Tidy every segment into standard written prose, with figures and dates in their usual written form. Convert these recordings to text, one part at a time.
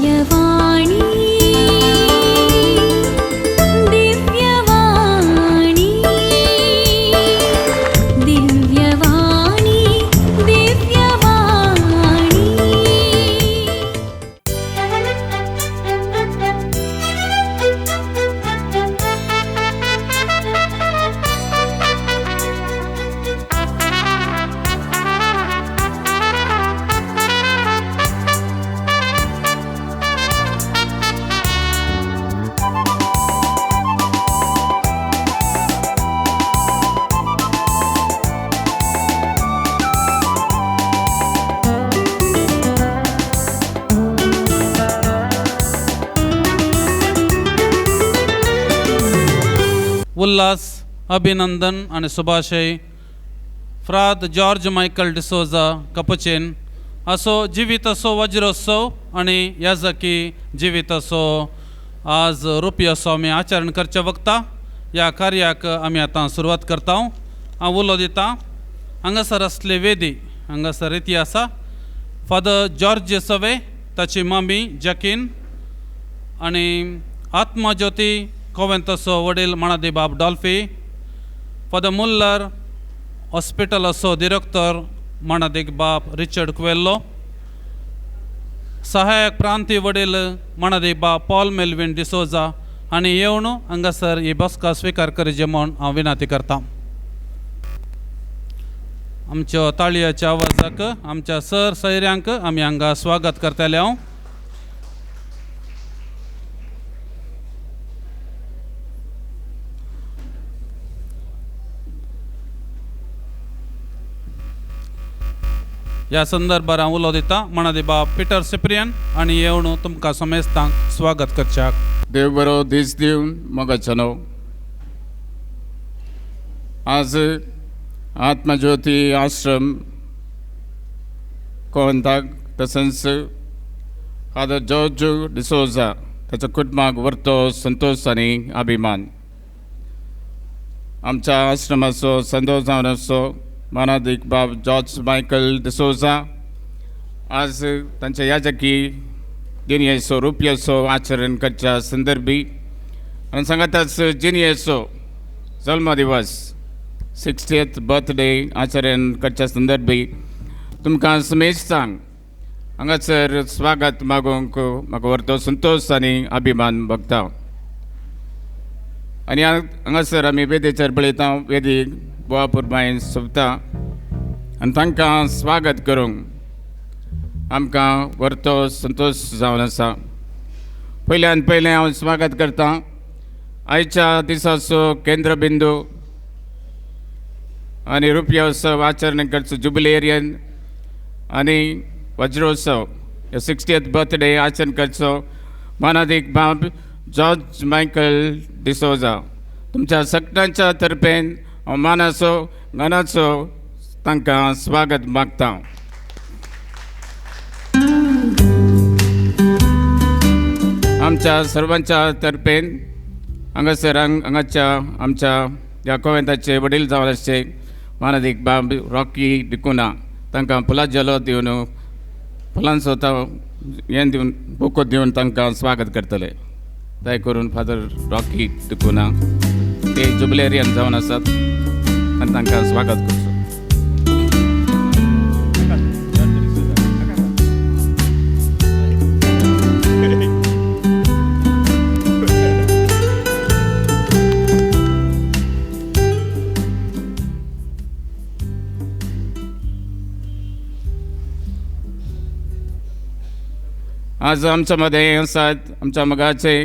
दिव्यवाणी दिव्यवाणी दिव्यवाणी दिव्यवाणी। उल्हास अभिनंदन आनी शुभाशय फ्राद George Michael D'Souza कपचेन असो जिविताचो वज्रोत्सव आनी याजकी जिविताचो आज रुपयोत्सव आमी आचरण करचे वक्ता ह्या कार्याक आमी आतां सुरवात करता। हांव उलो दिता हांगासर आसले वेदी हांगासर रिती आसा फादर जॉर्ज सवे ताची मम्मी जकीन आनी आत्मज्योती कोवेंताचो वडील माणादी बाब डॉल्फी फादर मुल्लर हॉस्पिटलाचो डिरेक्टर माणादीक बाब रिचर्ड कुवेल्लो सहायक प्रांती वडील माणादीक बाब पॉल मेलवीन डिसोजा आनी येवन हांगासर ही बसका स्विकार करची म्हूण हांव विनंती करता। आमच्या ताळयाच्या आवाजाक आमच्या सर सैऱ्यांक आमी हांगा स्वागत करतले। हांव ह्या संदर्भार हांव उलो दिता माणादी बाब पिटर सिप्रियन आनी येवन तुमकां समेस्तांक स्वागत करच्याक। देव बरो दीस दिवन मोगाचो न्हू आज आत्मज्योती आश्रम कोवंताक तशेंच फादर जॉर्ज डिसोजा ताच्या कुटुंबाक व्हरतो संतोश आनी अभिमान। आमच्या आश्रमाचो संतोश जावन आसचो मानादीक बाब जॉर्ज मायकल डिसोजा आज तांच्या याजकी जिनियेचो रुपयाचो आचरण करच्या संदर्भी आनी सांगाताच जिनियेचो जल्मदिवस 60th birthday आचरण करच्या संदर्भी तुमकां समेस्तांक हांगासर स्वागत मागूंक म्हाका व्हरतो संतोश आनी अभिमान भोगता। आनी हांगासर आमी वेदीचेर पळयता वेदी बुवा पुरमायन सोबता आनी तांकां स्वागत करूंक आमकां व्हरतो संतोश जावन आसा। पयल्यान पयलें हांव स्वागत करतां आयच्या दिसाचो केंद्रबिंदू आनी रुपयोत्सव आचरण करचो जुबिलेरियन आनी वज्रोत्सव 60th birthday आचरण करचो मानादीक बाब जॉर्ज मायकल डिसोजा तुमच्या सगळ्यांच्या तर्फेन हांव मानाचो गानाचो तांकां स्वागत मागता। आमच्या सर्वांच्या तर्फेन हांगासर हांगाच्या आमच्या ह्या कोवेंताचे वडील जावन आसचे मानादीक बाब रॉकी डिकुना तांकां फुलां झेलो दिवन फुलांचो हें दिवन बुको दिवन तांकां स्वागत करतले। दया करून फादर रॉकी डिकुना ते जुबलेरियन जावन आसात आनी तांकां स्वागत करचो। आज आमच्या मध्ये आसात आमच्या मोगाचे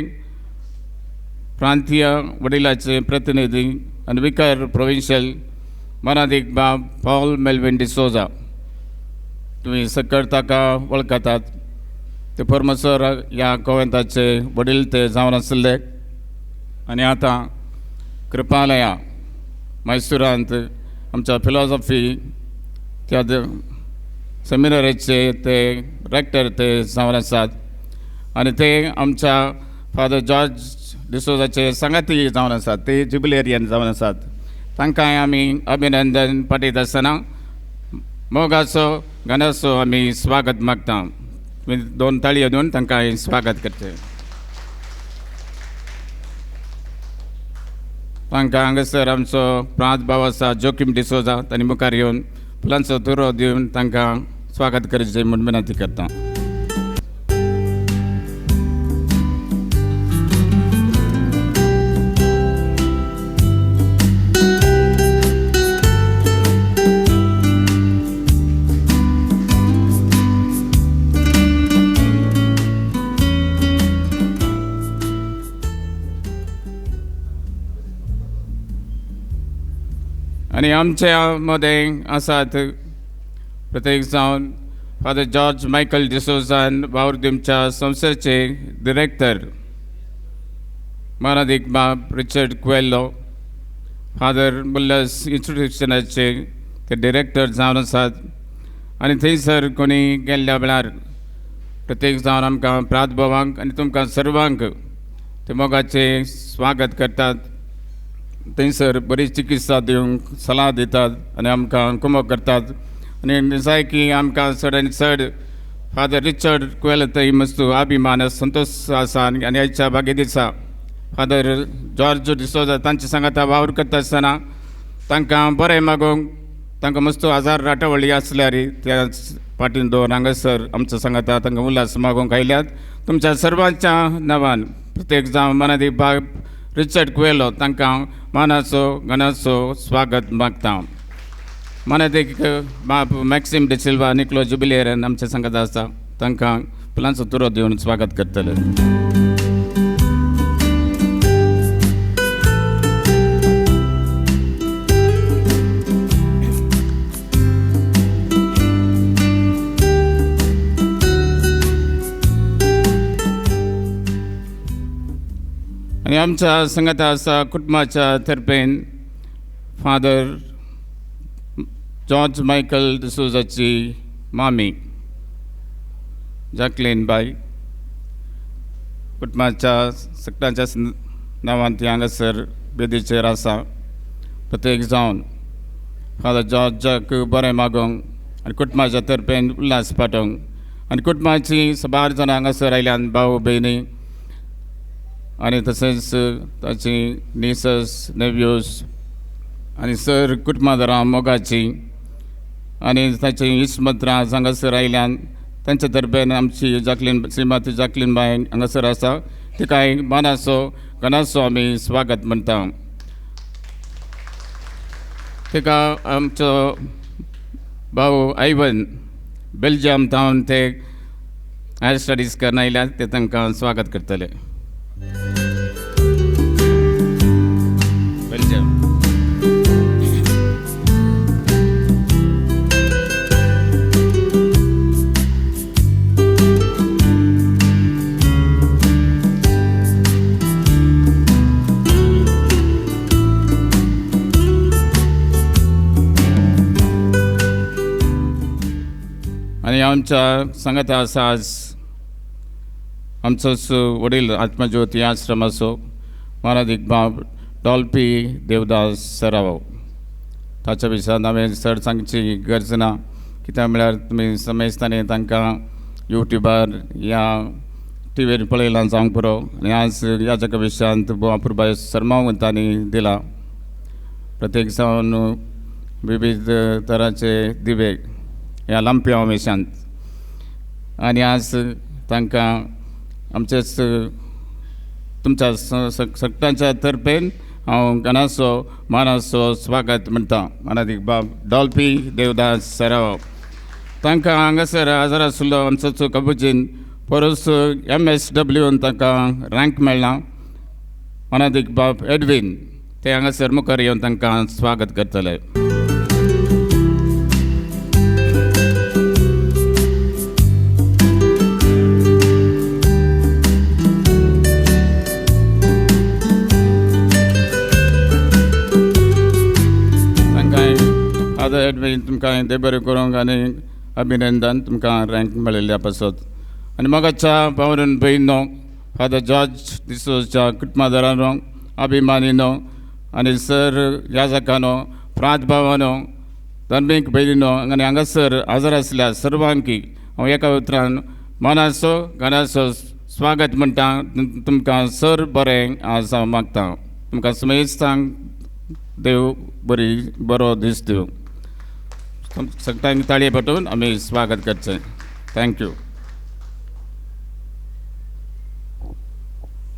प्रांतीय वडिलाचे प्रतिनिधी आनी विकार प्रोविन्शियल मानादीक बाब पॉल मेलवीन डिसोजा तुमी सकळ ताका वळखतात ते फॉर्मसर ह्या कोवेंताचे वडील ते जावन आशिल्ले आनी आतां कृपालया मैसुरांत आमच्या फिलॉसॉफी त्या सेमिनारीचे ते रेक्टर ते जावन आसात आनी ते आमच्या फादर जॉर्ज डिसोजाचे सांगाती जावन आसात ते जुबिलेरियन जावन आसात। तांकां आमी अभिनंदन पाठयता आसतना मोगाचो गाण्याचो आमी स्वागत मागता। तुमी 2 ताळयो दिवन तांकां स्वागत करचें. तांकां हांगासर आमचो प्रांत भाव आसा जोकीम डिसोजा तांणी मुखार येवन फुलांचो तुरो दिवन तांकां स्वागत करचें म्हूण विनंती करता. आनी आमच्या मदें आसात प्रत्येक जावन फादर जॉर्ज मायकल डिसोजान वावर दिवच्या संस्थेचे डिरेक्टर मानादीक बाब रिचर्ड कुएल्लो, फादर मुल्लस इन्स्टिट्युशनाचे ते डिरेक्टर जावन आसात. आनी थंयसर कोणी गेल्ल्या वेळार प्रत्येक जावन आमकां प्रातभावांक आनी तुमकां सर्वांक ते मोगाचें स्वागत करतात. थंयसर बरी चिकित्सा दिवंक सलाह दितात आनी आमकां कुमक करतात. आनी जाय की आमकां चड आनी चड फादर रिचर्ड कुएलो थंय मस्त अभिमान संतोश आसा. आनी आयच्या भाग्य दिसा फादर जॉर्ज डिसोजा तांचे सांगाता वावर करता आसतना तांकां बरें मागूंक तांकां मस्त हजार राटावळी आसल्यार त्या पाटीन दोन हांगासर आमचो सांगाता तांकां उल्हास मागूंक आयल्यात. तुमच्या सर्वांच्या नांवान प्रत्येक जावं मनादी बाब रिचर्ड कुएलो तांकां मानाचो गणाचो स्वागत मागता. मनादीक बाब मॅक्सीम डिसिल्वा निकलो जुबिलियरन आमच्या सांगात आसा तांकां फुलांचो तुरो दिवन स्वागत करतले. आनी आमच्या संगता आसा कुटुंबाच्या तर्फेन फादर जॉर्ज मायकल डिसोजाची मामी जॅकलीन बाय कुटुंबाच्या सगळ्यांच्या नांवान ती हांगासर बेदीचेर आसा. प्रत्येक जावन फादर जॉर्जाक बरें मागोवंक आनी कुटुंबाच्या तर्फेन उल्हास पाठोवंक आनी कुटुंबाची साबार जाणां हांगासर आयल्यान भाव भयणी आनी तशेंच ताची निसस नेव्यूस आनी सर कुटुंबादारां मोगाची आनी ताची इस्मत्रां हांगासर आयल्यान तांच्या तर्फेन आमची जॅकलीन श्रीमती जॅकलीन बाय हांगासर आसा तिकाय मानाचो गणाचो आमी स्वागत म्हणटा. तिका आमचो भाऊ आयवन बेल्जियम थावन ते हायर स्टडीज करून आयल्यात ते तांकां स्वागत करतले. बेल्जियम. आनी आमच्या सांगाता आसा आज आमचोच वडील आत्मज्योती आश्रमाचो मानादीक बाब डॉल्फी देवदास सराव ताच्या विशयान हांवें चड सांगची गरज ना, कित्याक म्हळ्यार तुमी समेस्तांनी तांकां युट्युबार या टिवीर पळयलां जावंक पुरो. आनी आज ह्या जगा विशयांत अपुरबाय सरमांव तांणी दिला. प्रत्येक जावन विविध तरांचे दिवे ह्या लांपयांव विशयांत आनी आज तांकां आमचेच तुमच्या सगळ्यांच्या तर्फेन हांव गणाचो मानाचो स्वागत म्हणटा. मानादीक बाब डॉल्फी देवदास सराव तांकां हांगासर हजर आशिल्लो आमचो कबुजीन परस MSW तांकां रँक मेळ्ळा. मानादीक बाब एडवीन ते हांगासर मुखार येवन तांकां स्वागत करतले. फादर एडवीन तुमकां देव बरें करूंक आनी अभिनंदन तुमकां रँक मेळिल्ल्या पासत. आनी मोगाच्या पावरून भयणो फादर जॉर्ज डिसोजच्या कुटुंबादारानो अभिमानीनो आनी सर याजकानो प्रांत भावानो धर्मीक भयणीनो आनी हांगासर हजर आसल्या सर्वांकी हांव एका उतरान मनाचो घराचो स्वागत म्हणटा. तुमकां सर बरें आज हांव मागता. तुमकां समेस्तांक देव बरी बरो दीस दिवं. सगळ्यांक ताळये पटोवन आमी स्वागत करचें. Thank you.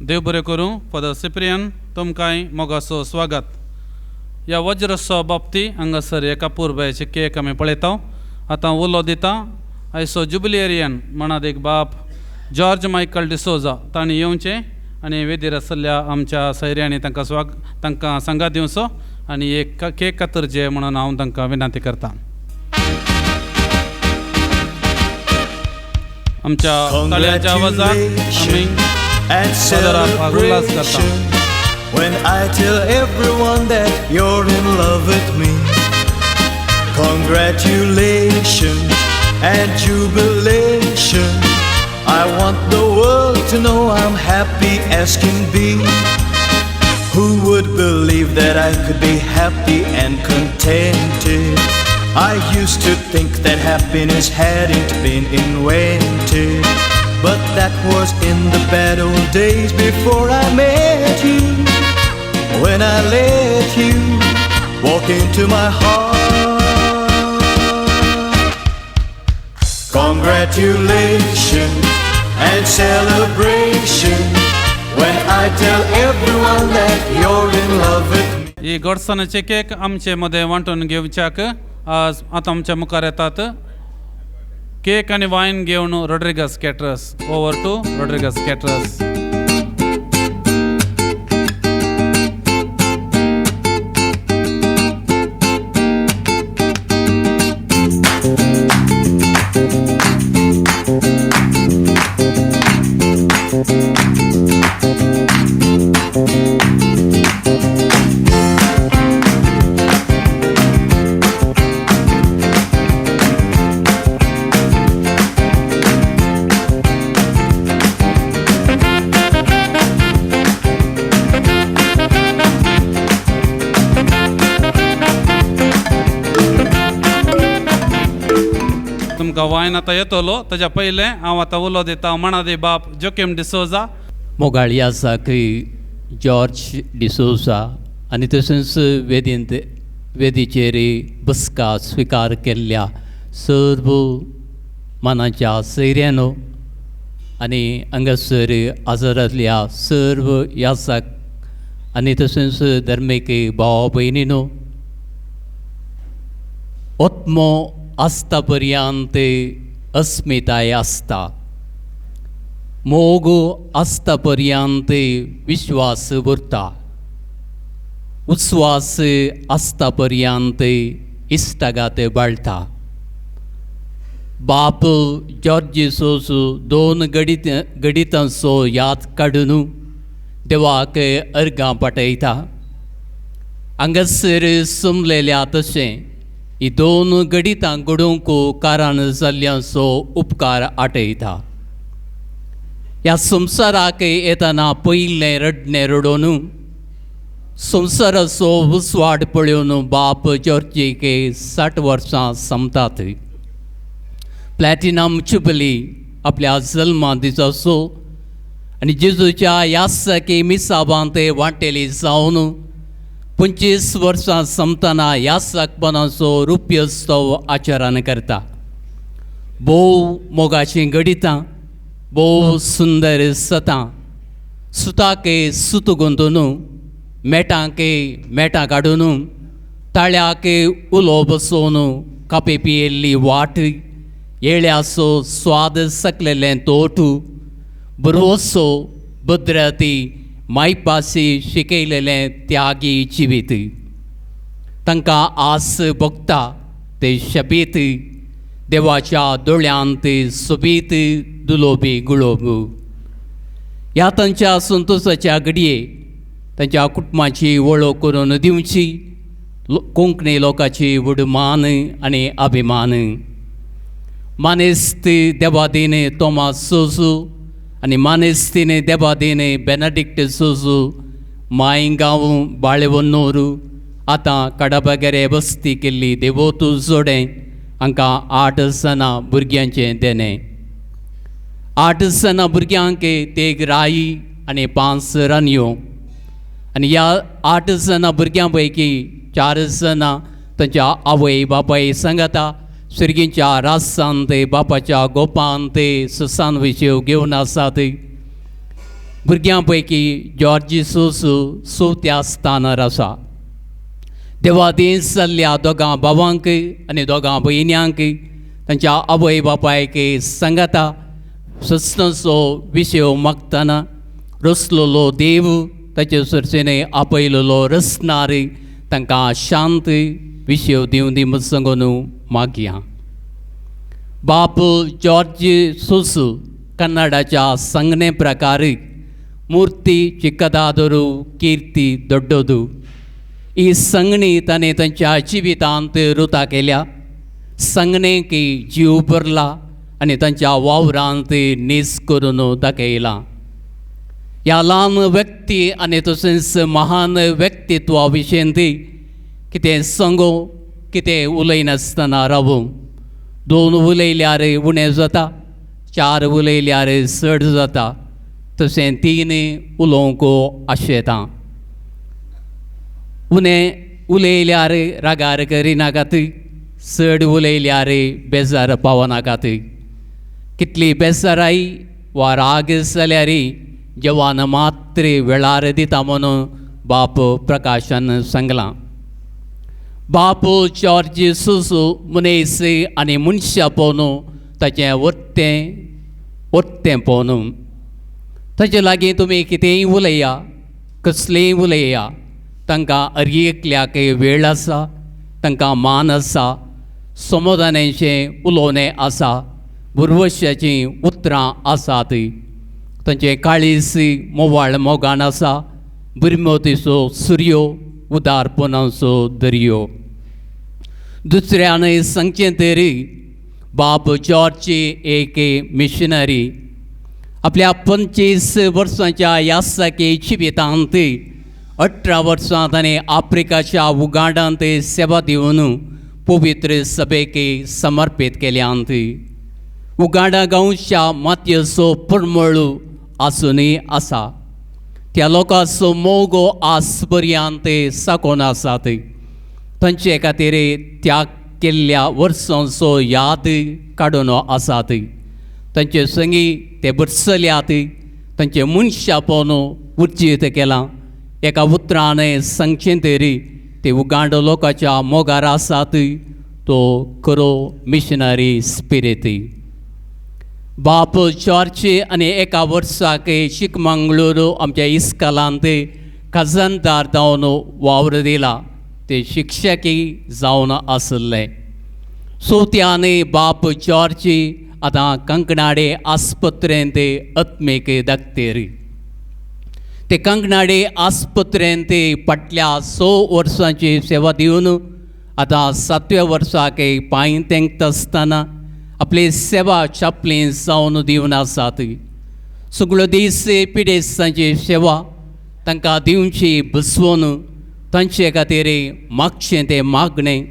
देव बरें करूं. फादर सिप्रियन, तुमकांय मोगाचो स्वागत. ह्या वज्रसो बाबती हांगासर एका पुरबायचे केक आमी पळयता. आतां उलो दिता आयचो जुबिलियरियन मणादीक बाप जॉर्ज मायकल डिसोजा, तांणी येवचें आनी वेदीर आशिल्ल्या आमच्या सैऱ्यांनी तांकां तांकां सांगात दिवचो आनी एक केक कातरचे म्हणून हांव तांकां विनंती करता. आमच्या ताळयांच्या आवाजाक आमी and फादराक उल्हास करता. celebration when I tell everyone that you're in love with me. Congratulations and jubilation. I want the world to know I'm happy as can be. Who would believe that I could be happy and contented? I used to think that happiness hadn't been invented. But that was in the bad old days before I met you. When I let you walk into my heart. Congratulations and celebration when I tell everyone that you're in love with me. ही गोडसाणाचे cake आमचे मदें वांटून घेवच्याक आज आतां आमच्या मुखार येतात केक आनी वायन घेवन Rodrigues caterers. Over to Rodrigues caterers. तुमकां वायन आतां येतलो, ताच्या पयलें हांव आतां उलो दिता मणादी बाप जोकीम डिसोजा. मोगाळी आसा की जॉर्ज डिसोजा आनी तशेंच वेदींत वेदीचेर बसका स्विकार केल्ल्या सर्व मानाच्या सैऱ्यानो आनी हांगासर आजारांतल्या सर्व यासाक आनी तशेंच धर्मीक भाव भयणीनो, आत्मो आसता पर्यंत अस्मिताय आसता, मोग आसता पर्यंत विश्वास उरता, उस्वास आसता पर्यंत इश्टागात बाळटा. बाप जॉर्जिसोस दोन गणितांचो याद काडून देवाक अर्गां पाठयता. हांगासर समलेल्या तशें ही दोन गणितां घडोवंक कारण जाल्ल्यांचो उपकार आटयता. ह्या संवसाराक येतना पयलें रडणें रडोवन संवसाराचो उजवाड पळोवन बाप जॉर्जीक 60 वर्सां सोंपतात. प्लॅटिनम जुबली आपल्या जल्मा दिसाचो आनी जेजूच्या यासकी मिसाबांत वांटेली जावन 25 वर्सां सोंपतना यासकपणाचो रुप्योत्सव आचरण करता. भोव मोगाचीं गणितां, भोव सुंदर सतां, सुताके सुत गुंतून, मेटांके मेटां काडून, ताळ्याके उलो बसोवन कापे पियेल्ली वाट, येळ्याचो स्वाद सकलेलें तोट, बरोसो भद्रती मायपासी शिकयलेलें त्यागी जिवीत. तांकां आस भोगता ते शबीत देवाच्या दोळ्यांत सोबीत दुलोबी गुळोब. ह्या तांच्या संतोशाच्या घडये तांच्या कुटुंबाची वळख करून दिवची कोंकणी लोकांची व्हड मान आनी अभिमान. मानेस्त देवादीन तोमास सोजू आनी मानेस्तीन देवादीन बेनाडिक्ट सोजू मायगांव बाळेवन्नूर आतां काडाबगेरे वस्ती केल्ली देवोतू जोडें हांकां 8 जाणां भुरग्यांचें देणें. 8 जाणां भुरग्यांक 3 राई आनी 5 रानयो आनी ह्या 8 जाणां भुरग्यां पैकी 4 जाणां तांच्या आवय बापाय सांगाता सुर्गींच्या रासांत बापाच्या गोपांत सुसान विशय घेवन आसात. भुरग्यां पैकी जॉर्जी सोसू चवथ्या स्थानार आसा. देवादीन जाल्ल्या 2 भावांक आनी 2 भयण्यांक तांच्या आवय बापायक सांगाता सस्नाचो विशय मागतना रसलेलो देव ताचे सरसेने आपयलेलो रसनार तांकां शांत विशय दिवन दी म्हूण सांगून मागया. बाप जॉर्ज सोसू कन्नडाच्या सांगणे प्रकार मूर्ती चिक्कदादरू कीर्ती दोड्डोदू ही सांगणी ताणें तांच्या जिवितांत रुता केल्या. सांगणेक जीव भरला आनी तांच्या वावरांत नीस करून दाखयला. ह्या ल्हान व्यक्ती आनी तशेंच महान व्यक्तित्वा विशयंत कितें सांगू कितें उलयनासतना रावूं. 2 उलयल्यार उणें जाता, 4 उलयल्यार चड जाता, तशें 3 उलोवंक आशेता. उणें उलयल्यार रागार करिनाकात, चड उलयल्यार बेजार पावनाकात. कितली बेजाराय वा राग जाल्यार जेवण मात्र वेळार दिता म्हणून बाप प्रकाशान सांगलां. बाप जॉर्ज सुसू मनीस आनी मनशां पळोवन ताचें वर्तें वर्तें पळोवन ताचे लागीं तुमी कितेंय उलया कसलेंय उलया, तांकां हर एकल्याक वेळ आसा, तांकां मान आसा, समाधानाचें उलोवणें आसा, भुरवशाचीं उतरां आसात. तांचें काळीज मोवाळ मोगान आसा, बुरमोतीचो सुर्यो उदारपणाचो दर्यो. दुसऱ्यान सांगचें तरी बाप जॉर्ज एक मिशनरी आपल्या 25 वर्सांच्या यासाकी जिवितांत 18 वर्सां ताणें आफ्रिकाच्या उगांडांत सेवा दिवन पवित्र सभेक समर्पीत केल्यांत. उगांडा गांवच्या मातयेचो परमळ आसुनूय आसा. त्या लोकांचो मोग आज पर्यंत साकोन आसात. तांचे खातीर त्याग केल्ल्या वर्सांचो याद काडून आसात. तांचे संगी ते बरसल्यात, तांचे मनशापण उर्जीत केलां. एका उतरान सांगचें तरी ते उगांड लोकांच्या मोगार आसात, तो खरो मिशनरी स्पिरीत. बाप जॉर्ज आनी एका वर्साक चिकमंगळूर आमच्या इस्कलांत खजानदार जावन वावर दिला. ते शिक्षकी जावन आशिल्ले. चवथ्यान बाप जॉर्ज आतां कंकणाडे आस्पत्रेंत आत्मीक दाखतेर. ते कंकणाडे आस्पत्रेंत फाटल्या 6 वर्सांची सेवा दिवन आतां 7व्या वर्साक पांय तेंकता आसतना आपली सेवा चापलीन जावन दिवन आसात. सगळो दीस पिडेस्तांची सेवा तांकां दिवची बसवून तांचे खातीर मागचें तें मागणें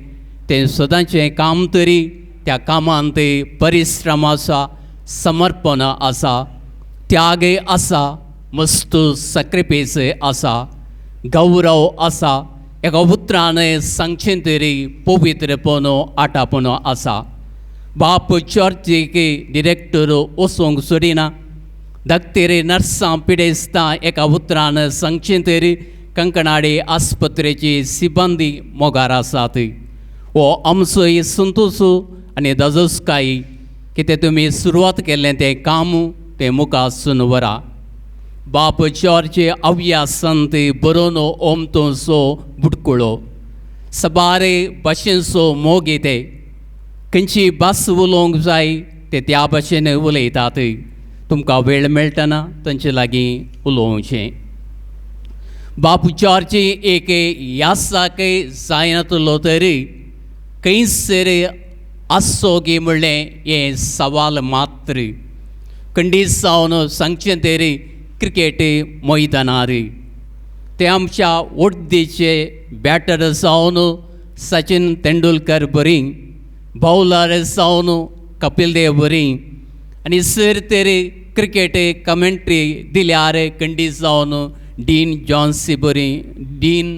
तें सदांचें काम तरी त्या कामांत परिश्रम आसा, समर्पण आसा, त्याग आसा, मस्त सॅक्रिफायस आसा, गौरव आसा. एका उतरान सांगचें तरी पवित्रपण आटापण आसा. बाप चर्चीक डिरेक्टर वचूंक सोडिना. धाकटेर नर्सां पिडेस्तां एका उतरान सांगचें तरी कंकणाडे आस्पत्रेची सिब्बंदी मोगार आसात. हो आमचोय संतोश आनी दाजोसकाय कितें तुमी सुरवात केल्लें तें काम तें मुखार व्हरा. बाप जॉर्ज अव्या संत बरोवन ओमतोसो बुडकुळो सबारे भाशेचो मोग ते खंयची भास उलोवंक जाय ते त्या भाशेन उलयतात. तुमकां वेळ मेळटना तांचे लागीं उलोवचें. बाप जॉर्ज एक यासाक जायनातलो तरी खंयसर आसचो गी म्हणलें हें सवाल मात्र. खंडीत जावन सांगचें तरी क्रिकेट मैदानार ते आमच्या वड्दीचे बॅटर जावन सचिन तेंडुलकर बरी, बॉलर जावन कपिल देव बरी आनी सर तर क्रिकेट कमेंट्री दिल्यार खंडीत जावन डीन जॉन्स बरी डीन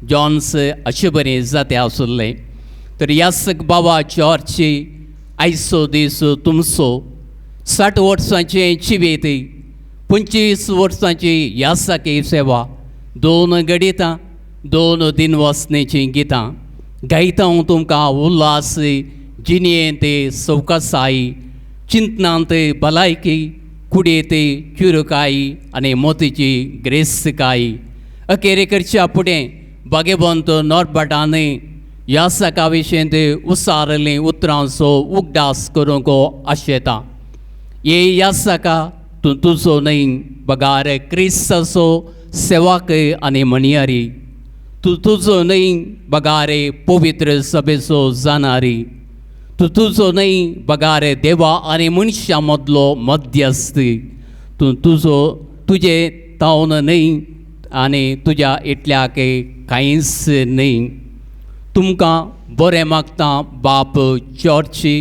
जॉन्स अशें बरें जाते आसुल्लें. तर यासक बाबा चॉर्ची आयचो दीस तुमचो 60 वर्सांचें जिवीत, 25 वर्सांची यासकी सेवा, 2 गडितां, 2 दिनवासनेचीं गितां गायता हांव तुमकां उल्हास जिणेंत सवकासाय, चिंतनांत भलायकी, कुडयेंत चुरकाय आनी मोतीची ग्रेस्तकाय. अखेर करच्या फुडें भाग्यवंत नॉर्बटान ह्या सका विशयंत उसारलीं उतरांचो उगडास करूंक आशेता. ये ह्या सका तूं तुजो न्हय बगार क्रिस्ताचो सेवाक आनी म्हणयारी, तूं तुजो न्हय बगारे पवित्र सभेचो जाणारी, तूं तुजो न्हय बगारे देवा आनी मनशां मदलो मध्यस्थ, तूं तुजो तुजे तावन न्हय आनी तुज्या इतल्याक कांयच न्हय. तुमकां बरें मागता बाप चर्ची,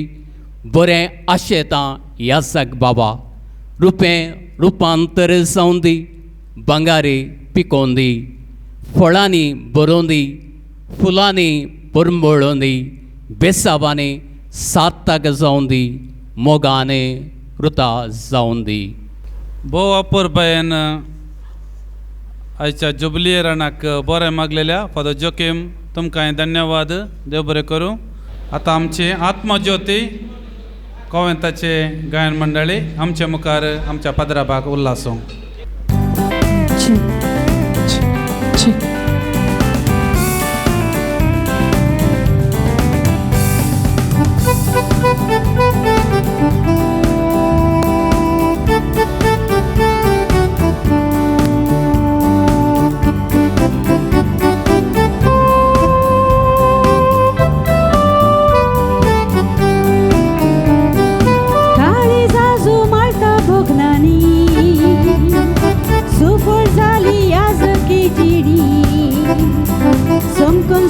बरें आशेता यासक बाबा, रुपें रुपांतर जावं दी, भांगारी पिकोवन दी, फळांनी बरोवन दी, फुलांनी परमळोवन दी, बेसाबांनी सार्थक जावं दी, मोगान रुता जावं दी. भोव अपुरबायेन आयच्या जुबलियरानाक बरें मागलेल्या फादर जोकीम तुमकां धन्यवाद. देव बरें करूं. आतां आमची आत्मज्योती कोवेंताचे गायन मंडळी आमचे मुखार आमच्या पदराबाग उल्लासो.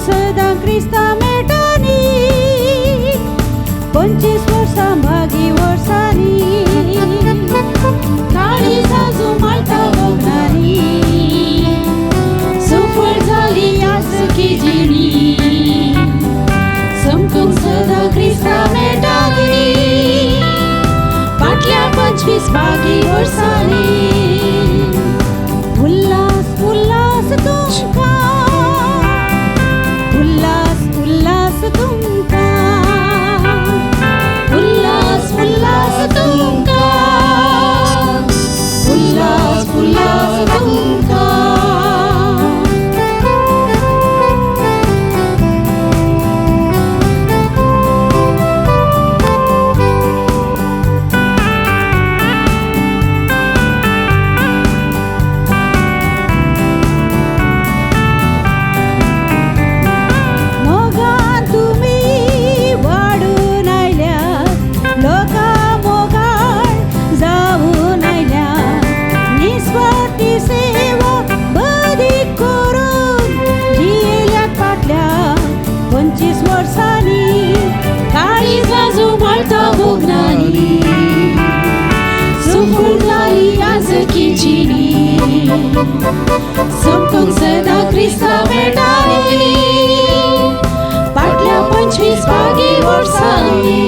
सदां क्रिस्ता मेटानी 25 वर्सां भागी वर्सांनी काळी जाजू माळटा भोगणांनी सुफळ जाली याजकी जिणी समकून सदां क्रिस्ता मेटानी फाटल्या 25 भागी वर्सांनी. उल्हास उल्हास तुमकां, उल्हास उल्हास तुमकां, उल्हास उल्हास तुमकां, उल्हास उल्हास तुमकां. समकून सदां क्रिस्ता मेटानी फाटल्या 25 भागी वर्सांनी.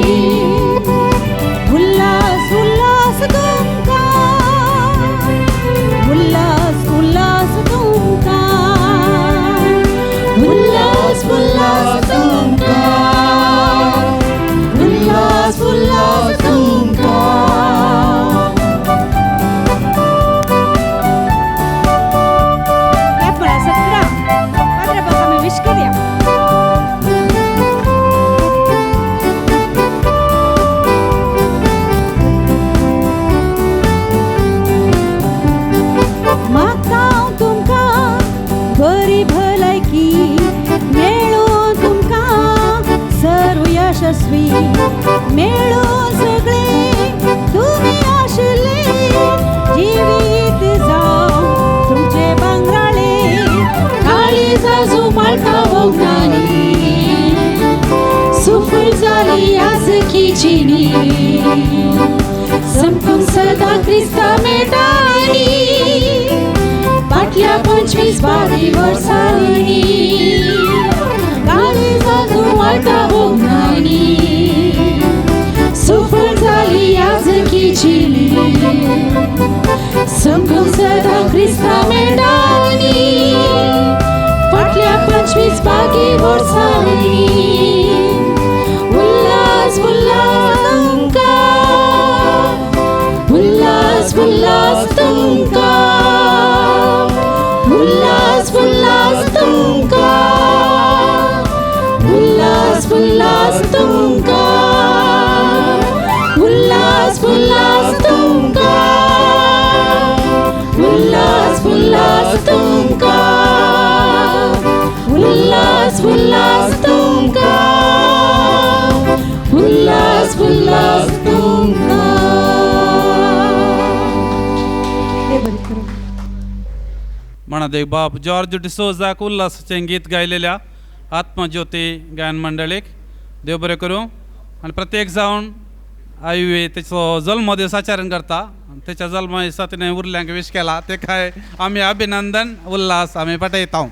उल्हास उल्हास तुमकां, उल्हास उल्हास तुमकां, उल्हास उल्हास तुमकां, उल्हास उल्हास तुमकां. यशस्वी मेळून सगळे तुमी आशिल्ले जिवीत जावं तुमचे भांगराळे काळी जाजू माळटा भोगणांनी सुफळ जाली याजकी जिणी. सदां क्रिस्ता मेळटानी फाटल्या 25 बारी वर्सांनी काळजां धुमाळटा भोगणांनी सुफळ जाली याजकीची समजून सदां क्रिस्ता मेळटानी फाटल्या 25 बागी वर्सांनी उल्लास उल्लास तुमकां उल्लास उल्लास तुमकां उल्लास उल्लास तुमकां उल्लास उल्लास तुमकां उल्लास उल्लास तुमकां उल्लास उल्लास तुमकां उल्लास उल्लास तुमकां उल्लास उल्लास तुमकां. मानादेव बाब जॉर्ज डिसोजाक उल्हासाचें गीत गायलेल्या आत्मज्योती गायन मंडळीक देव बरें करूं. आनी प्रत्येक जावन आयवे तेचो जल्मदीस आचरण करता, तेच्या जल्म दिसा तिणें उरल्यांक विश केला, ते काय आमी अभिनंदन उल्हास आमी पाठयता.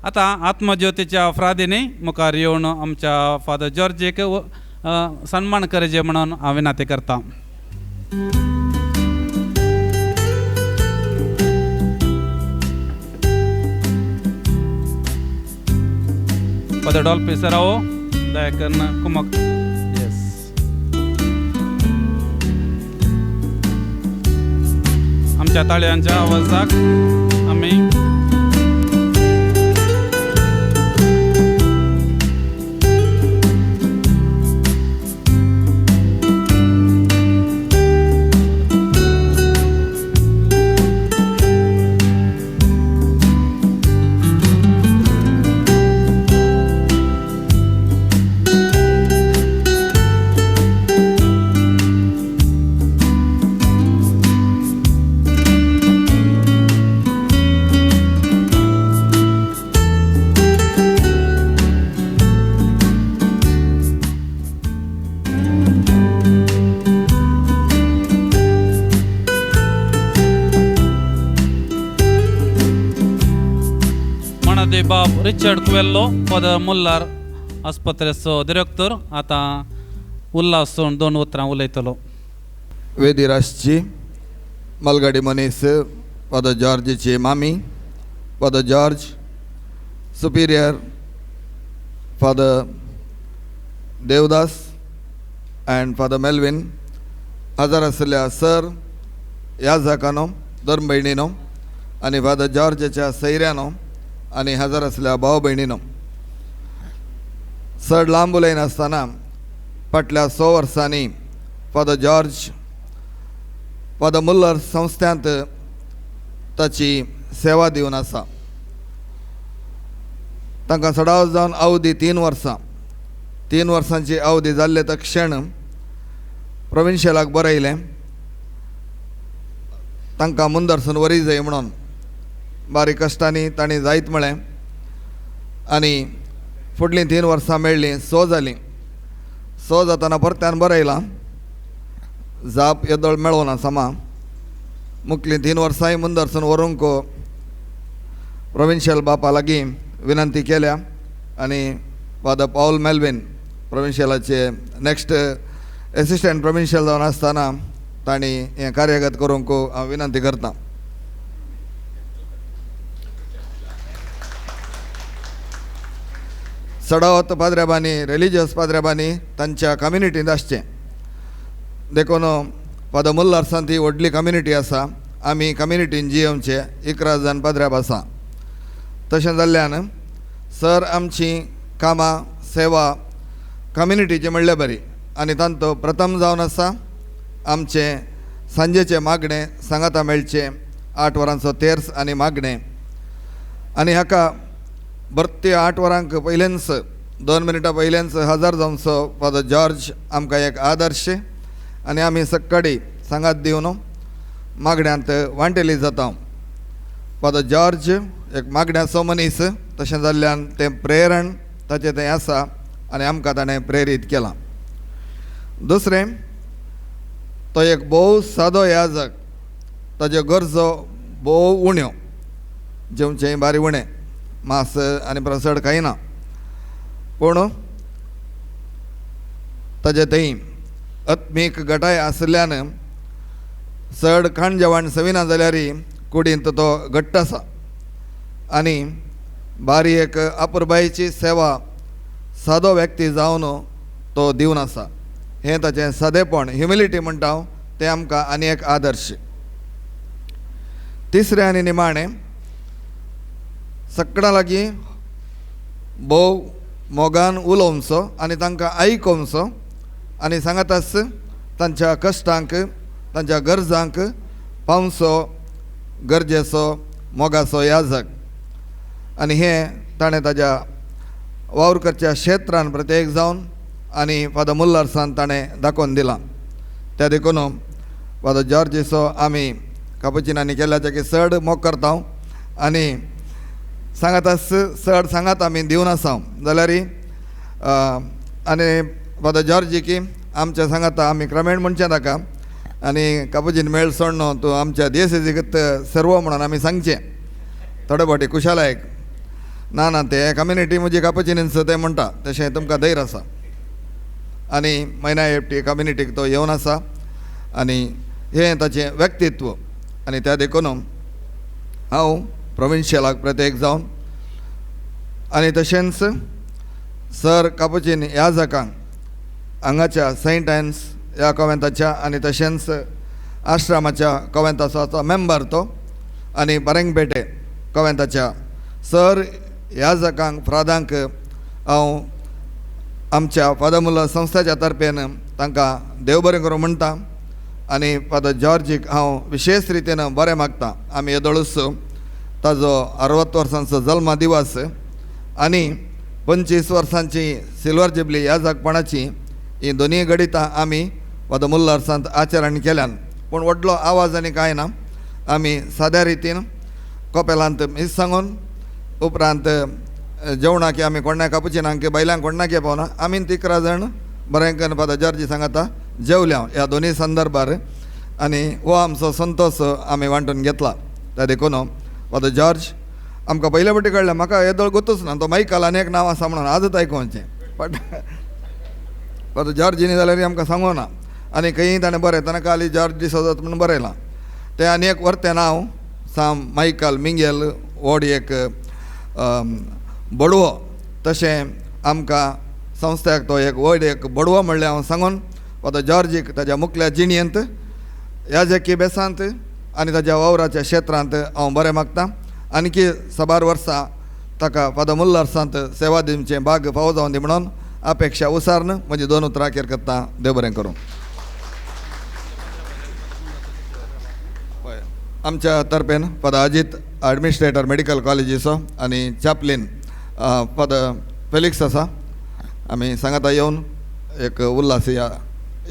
आतां आत्मज्योतीच्या फ्रादींनी मुखार येवन आमच्या फादर जॉर्जीक सन्मान करचें म्हणून हांव विनंती करता. फादर डॉल्फी सरावो दयाकरन कुमक. येस, आमच्या ताळयांच्या आवाजाक आमी बाब रिचर्ड कुवेल्लो फादर मुल्लार आस्पत्रेचो डिरेक्टर आतां उल्हास दोन उतरां उलयतलो. वेदिराजची मालगाडी मनीस फादर जॉर्जीची मामी father George, superior father Devdas and father Melvin, हजर आशिल्ल्या सर याजकानो धर्म भयणीनो आनी फादर जॉर्जाच्या सैऱ्यानो आनी हजर आसल्या भाव भयणीनो, चड लांब उलयनासतना फाटल्या 100 वर्सांनी फादर जॉर्ज फादर मुल्लर संस्थांत ताची सेवा दिवन आसा. तांकां सडाव जावन अवधी 3 वर्सां, 3 वर्सांची अवधी जाल्ले तो क्षण प्रोविन्शियलाक बरयलें तांकां मुंदरसून वरी जाय म्हणून. बारीक कश्टांनी तांणी जायत म्हळें आनी फुडलीं 3 वर्सां मेळ्ळीं, 6 जालीं. 6 जातना परत्यान बरयलां, जाप येदोळ मेळोना समा. मुखलीं 3 वर्सांय मुंदरसून व्हरूंक प्रोविन्शियल बापा लागीं विनंती केल्या आनी फादर पावल मेल्विन प्रोविन्शियलाचे नेक्स्ट एसिस्टंट प्रोविन्शियल जावन आसतना तांणी हें कार्यगत करूंक हांव विनंती करतां. चडावत पाद्र्याबांनी रिलिजियस पाद्र्याबांनी तांच्या कम्युनिटींत आसचें, देखून फादर मुल्लार्सान ती व्हडली कम्युनिटी आसा. आमी कम्युनिटीन जियेवचे 11 जाण पाद्र्याब आसा. तशें जाल्ल्यान सर आमची कामां सेवा कम्युनिटीची म्हणल्यार बरी आनी तांचो प्रथम जावन आसा आमचें सांजेचें मागणें सांगाता मेळचें 8 वरांचो तेर्स आनी मागणें आनी हाका भरती 8 वरांक पयलेंच 2 मिनटां पयलेंच हजर जावचो फादर जॉर्ज आमकां एक आदर्श आनी आमी सक्काळी सांगात दिवन मागण्यांत वांटेली जाता. फादर जॉर्ज एक मागण्याचो मनीस, तशें जाल्ल्यान तें प्रेरण ताचें तें आसा आनी आमकां ताणें प्रेरीत केलां. दुसरें तो एक भोव सादो याजक, ताज्यो गरजो भोव उण्यो, जेवचें बारी उणें, मांस आनी प्रसाद खायना, पूण ताजे थंय आत्मीक गटाय आशिल्ल्यान चड खाण जेवण सविना जाल्यार कुडींत तो घट्ट आसा आनी बारी एक अपुरबायेची सेवा सादो व्यक्ती जावन तो दिवन आसा. हें ताचें सादेपण, ह्युमिलिटी म्हणटा हांव, तें आमकां आनी एक आदर्श. तिसरें आनी निमाणें, सगळ्यां लागीं भोव मोगान उलोवचो आनी तांकां आयकोवचो आनी सांगाताच तांच्या कश्टांक, तांच्या गरजांक पावचो गरजेचो मोगाचो याजक. आनी हें ताणें ताज्या वावर करच्या क्षेत्रान प्रत्येक जावन आनी फादर मुल्लार्सान ताणें दाखोवन दिलां. त्या देखून फादर जॉर्जीचो आमी कापुचिनांनी केल्ल्याचे की चड मोग करता आनी सांगाताच चड सांगात आमी दिवन आसा जाल्यार आनी फादर जॉर्जी की आमच्या सांगाता आमी क्रमेण म्हणचें ताका आनी कापुचीन मेळ सोडनो तूं आमच्या देसेजीक सर्व म्हणून आमी सांगचें थोडे फावटी खुशालायक ना ना ते कम्युनिटी म्हजी कापुचिनींच तें म्हणटा तशें तुमकां धैर्य आसा आनी म्हयन्या एकटी कम्युनिटीक तो येवन आसा आनी हें ताचें व्यक्तित्व. आनी त्या देखून हांव प्रोविन्शियलाक प्रत्येक जावन आनी तशेंच सर कापुचीन ह्या जाकांक हांगाच्या सेंट एन्स ह्या कोवेंताच्या आनी तशेंच आश्रमाच्या कोवेंताचो मेंबर तो आनी परेंगपेटे कोवेंताच्या सर ह्या जाकांक फ्रादांक हांव आमच्या फादर मुल्ला संस्थेच्या तर्फेन तांकां देव बरें करूं म्हणटा आनी फादर जॉर्जीक हांव विशेश रितीन बरें मागता. आमी येदोळूच ताजो 60 वर्सांचो जल्मा दिवस आनी 25 वर्सांची सिल्वर जुबली ह्या जागपणाची ही दोनूय घडितां आमी फादर मुल्लार्सांत आचरण केल्यान, पूण व्हडलो आवाज आनी कांय ना, आमी साद्या रितीन कोपेलांत मीस सांगून उपरांत जेवणाक आमी कोणाक कापुचिनांक बायलांक कोणाक पावना, आमी 11 जाण बरें करून फादर जॉर्जी सांगाता जेवल्या ह्या दोनूय संदर्भार आनी हो आमचो संतोश आमी वांटून घेतला. त्या देखून फादर जॉर्ज आमकां पयले फावटी कळ्ळें, म्हाका येदोळ गोतूच ना तो मायकल आनी एक नांव आसा म्हणून आजच आयकोवचें, बट फादर जॉर्जीनी जाल्यार आमकां सांगूं ना आनी खंयी ताणें बरयतना काली जॉर्ज डिसोजात म्हणून बरयलां तें आनी एक वर्तें नांव साम मायकल मिंगेल व्हड एक बडवो, तशें आमकां संस्थ्याक तो एक व्हड एक बडवो म्हणलें हांव सांगून फादर जॉर्जीक ताज्या मुखल्या जिणयेंत याजकी बेसांत आनी ताज्या वावराच्या क्षेत्रांत हांव बरें मागता. आनीकी साबार वर्सां ताका फादर मुल्लार्सांत सेवा दिवचें भाग फावो जावन दी म्हणून अपेक्षा उसारन म्हजी दोन उतरां अखेर करता. देव बरें करूं. आमच्या तर्फेन फादर अजीत एडमिनिस्ट्रेटर मेडिकल कॉलेजीचो आनी चॅपलीन फादर फेलिक्स आसा, आमी सांगाता येवन एक उल्हास या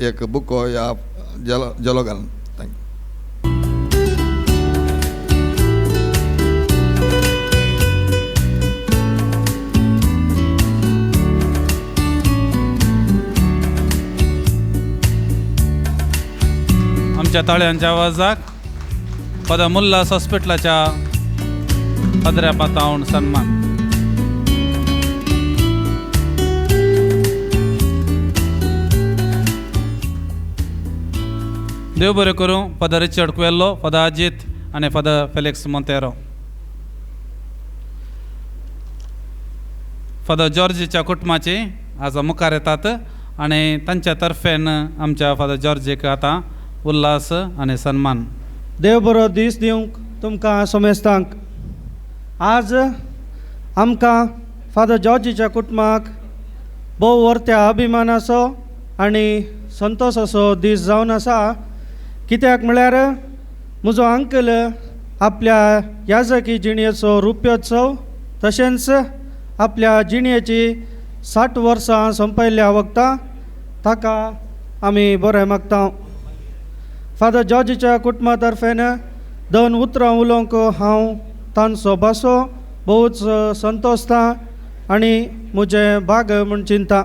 एक बुको या जेलो जेलो घालून. Thank you. आमच्या ताळ्यांच्या आवाजाक फादर मुल्लास हॉस्पिटलाच्या पदऱ्या पातावन सन्मान. देव बरें करूं father Richard Cuvelo, father Ajit आनी फादर फेलिक्स मोंतेरो. फादर जॉर्जीच्या कुटुंबाची आज मुखार येतात आनी तांच्या तर्फेन आमच्या फादर जॉर्जीक आतां उल्हास आनी सन्मान. देव बरो दीस दिवंक तुमकां समेस्तांक. आज आमकां फादर जॉर्जीच्या कुटुंबाक भोव वर्त्या अभिमानाचो आनी संतोशाचो दीस जावन आसा. कित्याक म्हळ्यार म्हजो अंकल आपल्या याजकी जिणेचो रुप्योत्सव तशेंच आपल्या जिणेची 60 वर्सां सोंपयल्ल्या वखदां ताका आमी बरें मागता. फादर जॉर्जीच्या कुटुंबा तर्फेन दोन उतरां उलोवंक हांव तांचो भासो भोवच संतोशता आनी म्हजें भाग म्हूण चिंता.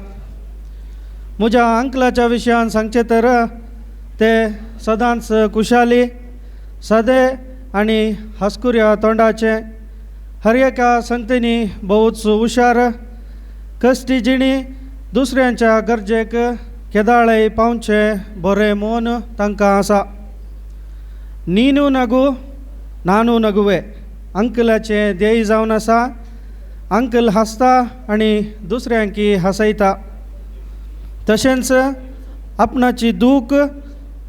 म्हज्या अंकलाच्या विशयान सांगचें तर ते सदांच खुशाली सादे आनी हासकुऱ्या तोंडाचे हर एका संगतींनी भोवच हुशार कश्टी जिणी दुसऱ्यांच्या गरजेक केदाळय पावचें बरें मन तांकां आसा. नीनू नगू नानू नगुवे अंकलाचें ध्येय जावन आसा. अंकल हांसता आनी दुसऱ्यांकी हांसयता. तशेंच आपणाची दूख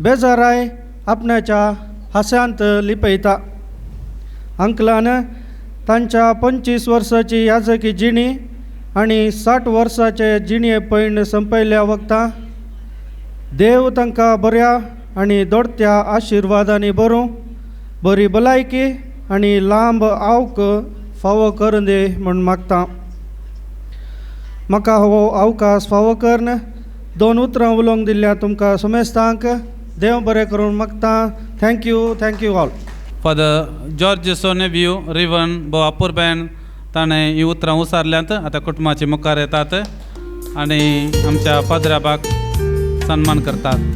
बेजाराय आपणाच्या हांशांत लिपयता. अंकलान तांच्या 25 वर्साची याजकी जिणी आनी 60 वर्साचे जिणये पयण संपयल्या वखदां देव तांकां बऱ्या आनी दोडत्या आशिर्वादांनी बरूं बरी भलायकी आनी लांब आवक फावो करून दी म्हूण मागता. म्हाका हो अवकाश फावो करून 2 उतरां उलोवंक दिल्ल्या तुमकां समेस्तांक देव बरें करून मागता. Thank you, thank you all. Father George सोनेव्यू रिवन भोव अपुरबेन ताणें ही उतरां उसारल्यांत. आतां कुटुंबाचे मुखार येतात आनी आमच्या पाद्राबाक सन्मान करतात.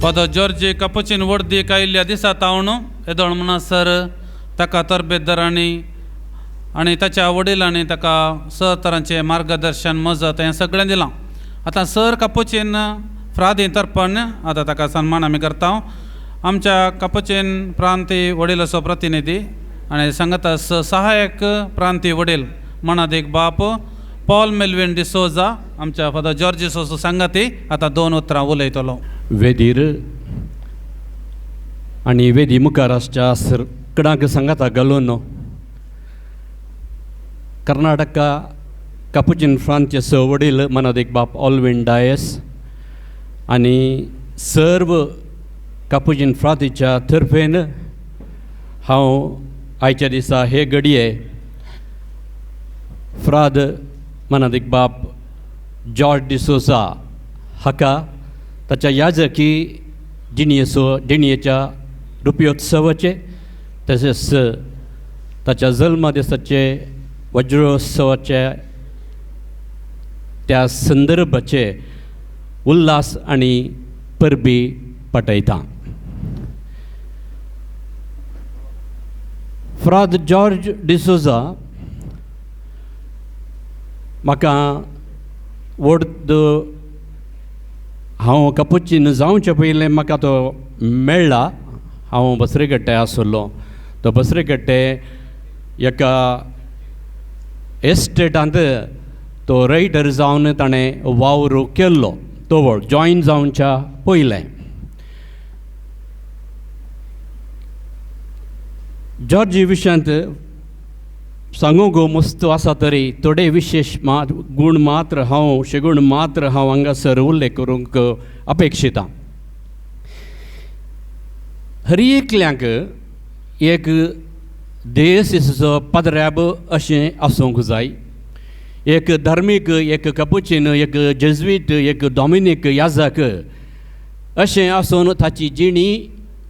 फादर जॉर्जी कपुचीन वडदी आयिल्ल्या दिसा तावन येदोळ म्हणसर ताका तरबेतदारांनी आनी ताच्या वडिलांनी ताका स तरांचें मार्गदर्शन मजत हें सगळें दिलां. आतां सर कपुचीन फ्रादी तर्पण आतां ताका सन्मान आमी करता. आमच्या कपुचीन प्रांती वडिलाचो प्रतिनिधी आनी सांगता सहायक प्रांती वडील मनादीक बाप पॉल मेलवीन डिसोजा आमच्या फादर जॉर्जी सोजो सांगाती आतां 2 उतरां उलयतलो. वेदीर आनी वेदी मुखार आसच्या सरकडांक सांगाता घालून कर्नाटका कापुचीन फ्रांतचे स वडील मनादीक बाप ऑलवीन डायस आनी सर्व कापुचीन फ्रांतीच्या तर्फेन हांव आयच्या दिसा हे घडये फ्राद मनादीक बाप जॉर्ज डिसोजा हाका ताच्या याजकी जिणयेचो जिणयेच्या रुपयोत्सवाचे तशेंच ताच्या जल्मा दिसाचे वज्रोत्सवाचे त्या संदर्भाचे उल्हास आनी परबी पटयता. फ्राद जॉर्ज डिसोजा म्हाका वड हांव कपुचीन जावचे पयलें म्हाका तो मेळ्ळा. हांव बसरेकट्टे आसलो. तो बसरेकट्टे एका एस्टेटांत तो रायटर जावन ताणें वावर केल्लो तो जॉयन जावच्या पयलें. जॉर्जी विशयांत सांगूंक मस्त आसा तरी थोडे विशेश गूण मात्र हांव शेगूण मात्र हांव हांगासर उल्लेख करूंक अपेक्षिता. हर एकल्यांक एक देसीचो पदराब अशें आसूंक जाय. एक धार्मीक, एक कपुचीन, एक जेज्वीट, एक डॉमिनीक याजक अशें आसून ताची जिणी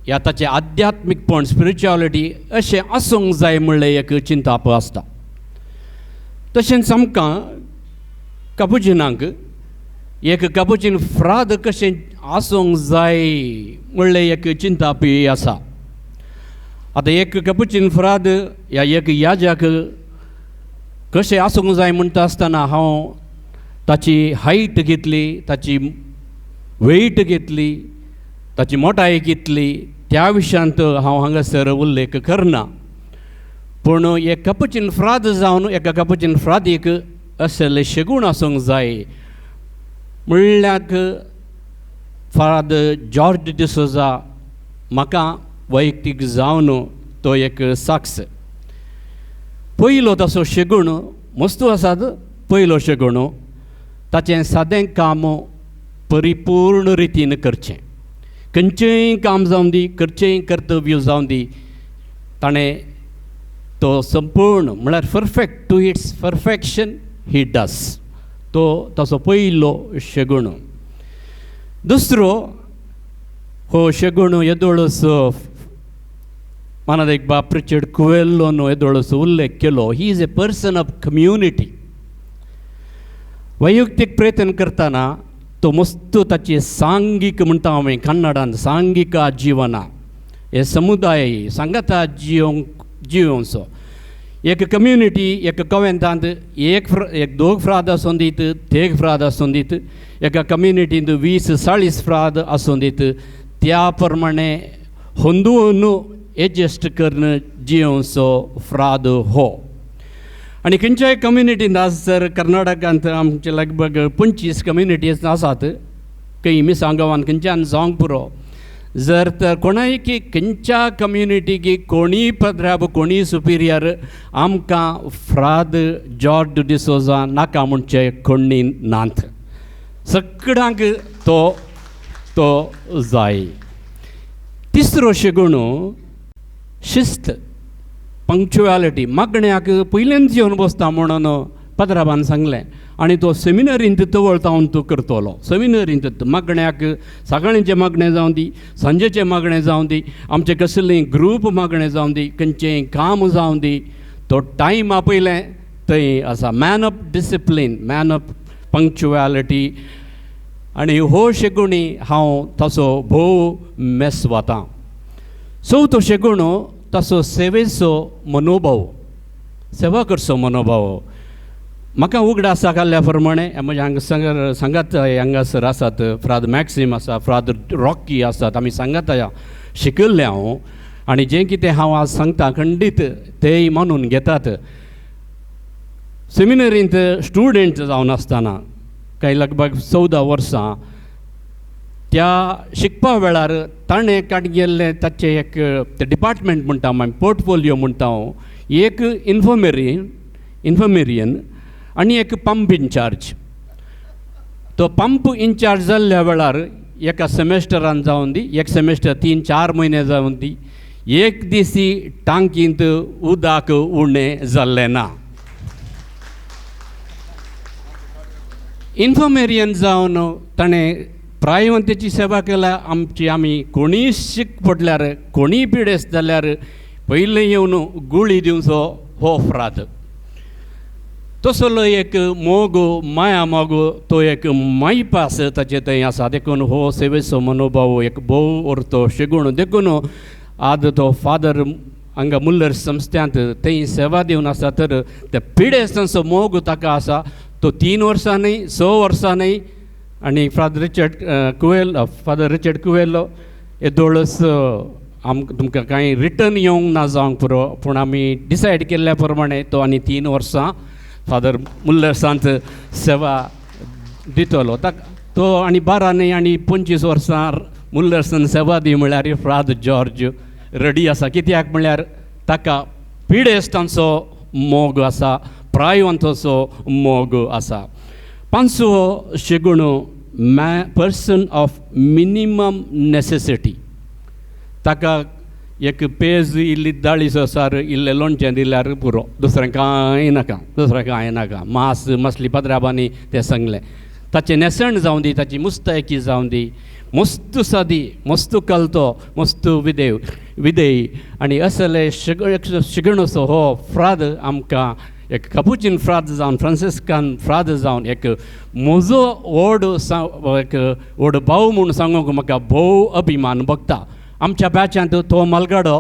या ताचें आध्यात्मीकपण स्पिरिच्युअलिटी अशें आसूंक जाय म्हणलें एक चिंताप आसता. तशेंच आमकां कपुचिनांक एक कपुचीन फ्राद कशें आसूंक जाय म्हणलें एक चिंतापी आसा. आतां एक कपुचीन फ्राद या एक याजक कशें आसूंक जाय म्हणटा आसतना हांव ताची हायट घेतली, ताची वेट घेतली, ताची मोटाय घेतली, त्या विशयांत हांव हांगासर उल्लेख करना. पूण एक कपुचीन फ्राद जावन एका कपुचीन फ्रादीक असले शेगूण आसूंक जाय म्हणल्यार फ्राद जॉर्ज डिसोजा म्हाका वैयक्तीक जावन तो एक साक्ष. पयलो तसो शेगूण मस्तू आसात. पयलो शेगूण ताचें सादें काम परिपूर्ण रितीन करचें, खंयचेंय काम जावं दी, खंयचेंय कर्तव्य जावं दी, ताणें तो संपूर्ण म्हळ्यार perfect to its perfection he does. तो ताचो पयलो शेगूण. दुसरो हो शेगूण येदोळस मानाद एक बाप रिचर्ड कुवेल्लोन येदोळस उल्लेख केलो. He is a person of community. वैयक्तीक प्रयत्न करतना तो मस्त ताची सांगीक म्हणटा हांवें कन्नडान सांगिका जिवना हे समुदाय सांगाता जिवंक जिवनचो एक कम्युनिटी एक कवेंतांत एक एक दोग फ्राद आसूं दीत, तेग फ्राद आसूं दीत, एका कम्युनिटींत 20 40 फ्राद आसूं दीत, त्या प्रमाणे होंदून एडजस्ट करून जिवनचो फ्राद हो. आनी खंयच्याय कम्युनिटींत आज जर कर्नाटकांत आमचे लगभग 25 कम्युनिटीज आसात, खंय मिसांग गांवांत खंयच्यान जावंक पुरो, जर तर कोणाय की खंयच्या कम्युनिटीकी कोणीय पद्राब कोणीय सुपिरियर आमकां फ्राद जॉर्ज डिसोजा नाका म्हणचे कोणी नात, सगळ्यांक तो तो जाय. तिसरो शेगूण शिस्त, पंक्चुएलिटी. मागण्याक पयल्यान येवन बसता म्हणून पद्राबान सांगलें आनी तो सेमिनरींत तवळतावन तूं करतलो. सेमिनरींत मागण्याक सकाळींचें मागणें जावं दी, सांजेचें मागणें जावं दी, आमचें कसलें ग्रूप मागणें जावं दी, खंयचें काम जावं दी, तो टायम आपयलें थंय आसा. Man of discipline, man of punctuality. आनी हो शेगुणी हांव ताचो भोव मेस वतां. चवथो शेगुण ताचो सेवेचो मनोभाव, सेवा करचो मनोभाव. म्हाका उगडास घाल्ल्या प्रमाणे म्हज्या हांगा सांगात हांगासर आसात फ्राद मॅक्सीम आसा, फ्राद रॉकी आसात, आमी सांगात शिकिल्लें हांव आनी जें कितें हांव आज सांगता खंडीत तेय मानून घेतात. सेमिनरींत स्टुडंट जावन आसतना कांय लगभग 14 वर्सां त्या शिकपा वेळार ताणें काड गेल्लें ताचें एक डिपार्टमेंट म्हणटा आमी, पोर्टफोलियो म्हणटा हांव, एक इन्फर्मेरियन आनी एक पंप इनचार्ज. तो पंप इनचार्ज जाल्ल्या वेळार एका सेमेस्टरान जावन दी, एक सेमेस्टर 3-4 म्हयने जावन दी, एक दीस टांकींत उदक उणें जाल्लें ना. इन्फर्मेरियन जावन ताणें प्रायवंतेची सेवा केल्या. आमची आमी कोणीय शीक पडल्यार, कोणीय पिडेस्त जाल्यार पयलीं येवन गुळी दिवचो हो फ्राद. तसलो एक मोग, माया मोग, तो एक मायपास ताचे थंय आसा. देखून हो सेवेचो मनोभाव एक भोव अर्थ शेगूण. देखून आज तो फादर हांगा मुल्लर संस्थ्यांत थंय सेवा दिवन आसा, तर त्या पिडेस्तांचो मोग ताका आसा. तो 3 वर्सां न्हय, 6 वर्सां न्हय. आनी फादर रिचर्ड कुवेल, फादर रिचर्ड कुवेलो येदोळच आमकां तुमकां कांय रिटर्न येवंक ना जावंक पुरो, पूण आमी डिसायड केल्ल्या प्रमाणे तो आनी 3 वर्सां फादर मुल्लर्सांत सेवा दितलो. ताका तो आनी 12 न्हय आनी 25 वर्सां मुल्लर्सान सेवा दी म्हळ्यार फ्राद जॉर्ज रेडी आसा. कित्याक म्हळ्यार ताका पिडेस्तांचो मोग आसा, प्रायवंताचो मोग आसा. पांचवो शेगुण, person of minimum necessity. ताका एक पेज इल्ली दाळीचो सार इल्लें लोणचें दिल्यार पुरो, दुसरें कांय नाका, दुसरें कांय नाका. मास मसली पाद्राबांनी तें सांगलें. ताचें न्हेसण जावं दी, ताची मुस्तायकी जावं दी, मस्त सादी, मस्त कलतो, मस्त विदेव विदेय आनी असले शिगणसो हो फ्राद आमकां एक कपुचीन फ्राद जावन, फ्रांसिस्कान फ्राद जावन एक म्हजो व्हड एक व्हड भाव म्हूण सांगूंक म्हाका भोव अभिमान भोगता. आमच्या बॅचांत तो मालगाडो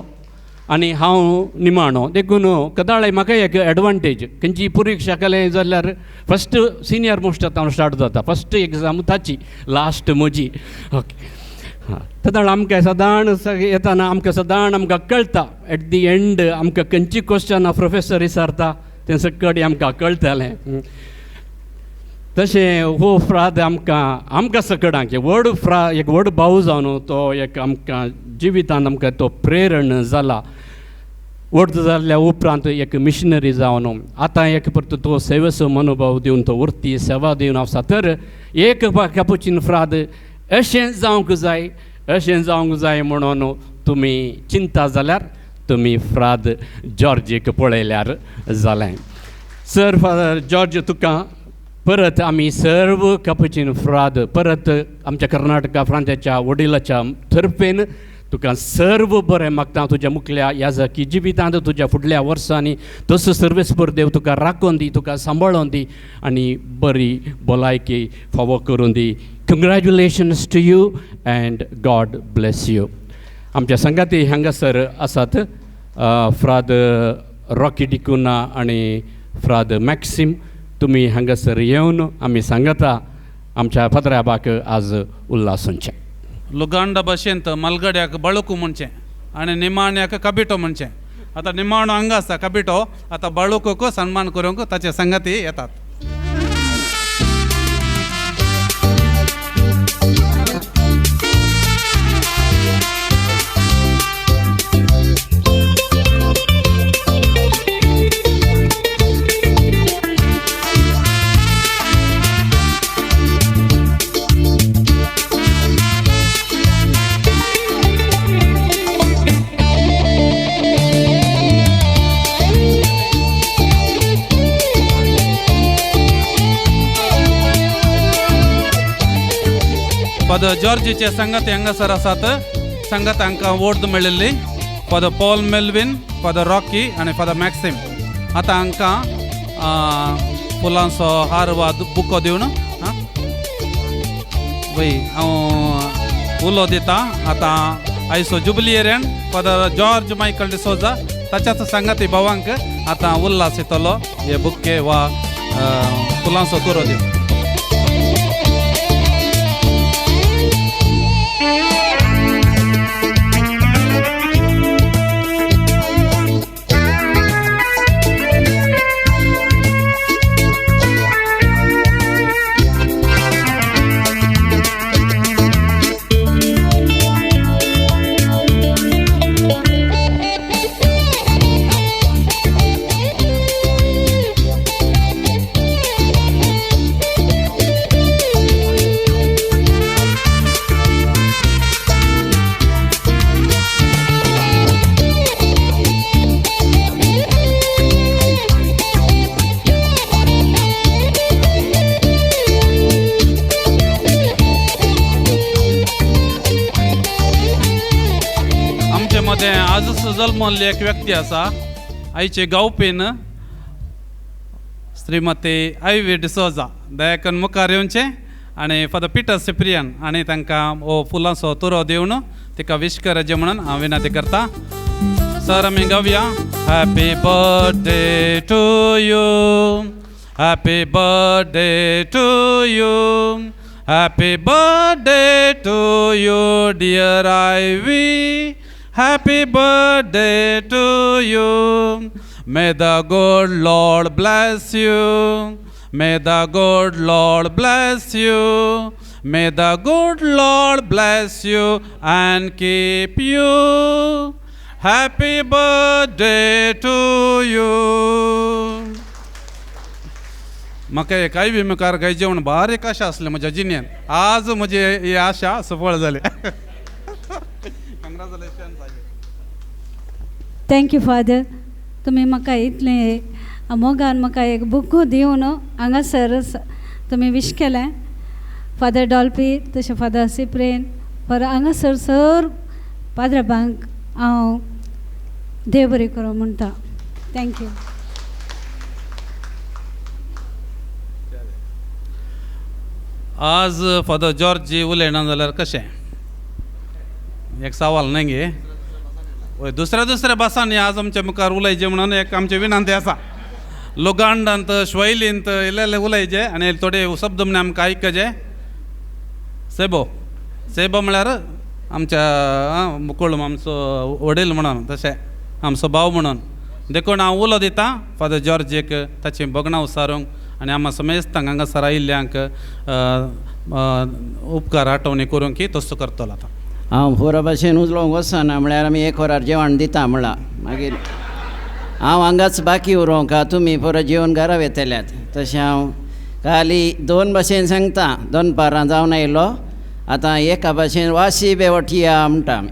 आनी हांव निमाणो, देखून कदाळे म्हाका एक एडवांटेज. खंयची परिक्षा केलें जाल्यार फस्ट सिनियर मोस्ट हांव स्टार्ट जाता, फस्ट एग्जाम ताची, लास्ट म्हजी. ओके, हां, तेदळ आमकां सदांच येताना आमकां सदांच आमकां कळटा एट the and आमकां खंयची क्वेश्चनां प्रोफेसर विचारता तें सगळें आमकां कळटलें. तशें हो फ्राद आमकां आमकां सकडांक व्हड फ्रा एक व्हड भाव जावन तो एक आमकां जिवितान आमकां तो प्रेरण जाला. व्हड जाल्ल्या उपरांत एक मिशनरी जावन आतां एक परत तो सेवेचो मनोभाव दिवन तो वृत्ती सेवा दिवन आसा. तर एक कपुचीन फ्राद अशें जावंक जाय, अशें जावंक जाय म्हणून तुमी चिंता जाल्यार तुमी फ्राद जॉर्जीक पळयल्यार जालें. सर फादर जॉर्ज, तुका परत आमी सर्व कपुचीन फ्राद परत आमच्या कर्नाटका प्रांताच्या वडिलाच्या तर्फेन तुका सर्व बरें मागता. तुज्या मुखल्या याजकी जिवितांत तुज्या फुडल्या वर्सांनी तसो सर्वेस्पर देव तुका राखून दी, तुका सांबाळून दी आनी बरी भलायकी फावो करून दी. Congratulations to you and God bless you. आमच्या संगाती हांगासर आसात फ्राद रॉकी डिकुना आनी फ्राद मॅक्सिम, तुमी हांगासर येवन आमी सांगता आमच्या फादराबाक आज उल्हासूंचें. लुगांडा भाशेंत मालगड्याक बळकू म्हणचें आनी निमाण्याक कबिटो म्हणचें. आतां निमाणो हांगा आसा कबिटो, आतां बळकूक सन्मान करूंक ताचे संगाती येतात. फादर जॉर्जीचे संगत हांगासर आसात. संगत हांकां वोट मेळिल्ली father Paul Melvin, father Rocky आनी फादर मॅक्सिम. आतां हांकां फुलांचो हार वा बुको दिवन वय हांव उलो दिता. आतां आयचो जुबलियरियन फादर जॉर्ज मायकल डिसोजा ताच्याच संगती भावांक आतां उल्हास येतलो हे बुके वा फुलांचो तुरो दिवन. जल्मल्ली एक व्यक्ती आसा आयचे गावपीन श्रीमती आयवी डिसोजा दयाकन मुखार येवचें आनी फादर पिटर सिप्रियन आनी तांकां हो फुलांचो तुरो दिवन तिका विश करायचें म्हणून हांव विनंती करता. सर आमी गावया. Happy birthday to you, happy birthday to you, happy birthday to you dear Ivy, happy birthday to you. May the good Lord bless you, may the good Lord bless you, may the good Lord bless you and keep you. Happy birthday to you. म्हाका एक आयवी मुखार गायचें म्हूण बारीक आशा आसली म्हज्या जिणेंत, आज म्हजी ही आशा सफळ जाली. Congratulations. Thank you father, तुमी म्हाका इतलें मोगान म्हाका एक बुकू दिवन हांगासर तुमी विश केलें. फादर डॉल्पी तशें फादर सिप्रेन पर हांगासर सर पाद्रबांक हांव देव बरें करूं म्हणटा. Thank you. आज फादर जॉर्ज उलयना जाल्यार कशें एक सवाल न्हय गे. वय दुसऱ्या दुसऱ्या भासांनी आज आमच्या मुखार उलयचें म्हणून एक आमची विनंती आसा. लुगांडांत शैलींत इल्ले इल्ले उलयचे आनी थोडे शब्द म्हण आमकां आयकचे. सेबो सेबो म्हळ्यार आमच्या मुकोळ आमचो वडील म्हणून तशें आमचो भाव म्हणून देखून हांव उलो दितां फादर जॉर्जीक ताची भगणां उसारूंक आनी आमकां समेस्तांक हांगासर आयिल्ल्यांक उपकार आठवणी करूंक की तसो करतलो. आतां हांव पुरो भाशेन उलोवंक वचना म्हळ्यार आमी एक वरार जेवण दिता म्हणलां, मागीर हांव हांगाच बाकी उरोवंक तुमी पुरो जेवन घरा वेतल्यात. तशें हांव खाली दोन भाशेन सांगता. दनपारां जावन आयलो आतां एका भाशेन वासी बेवटिया म्हणटा आमी,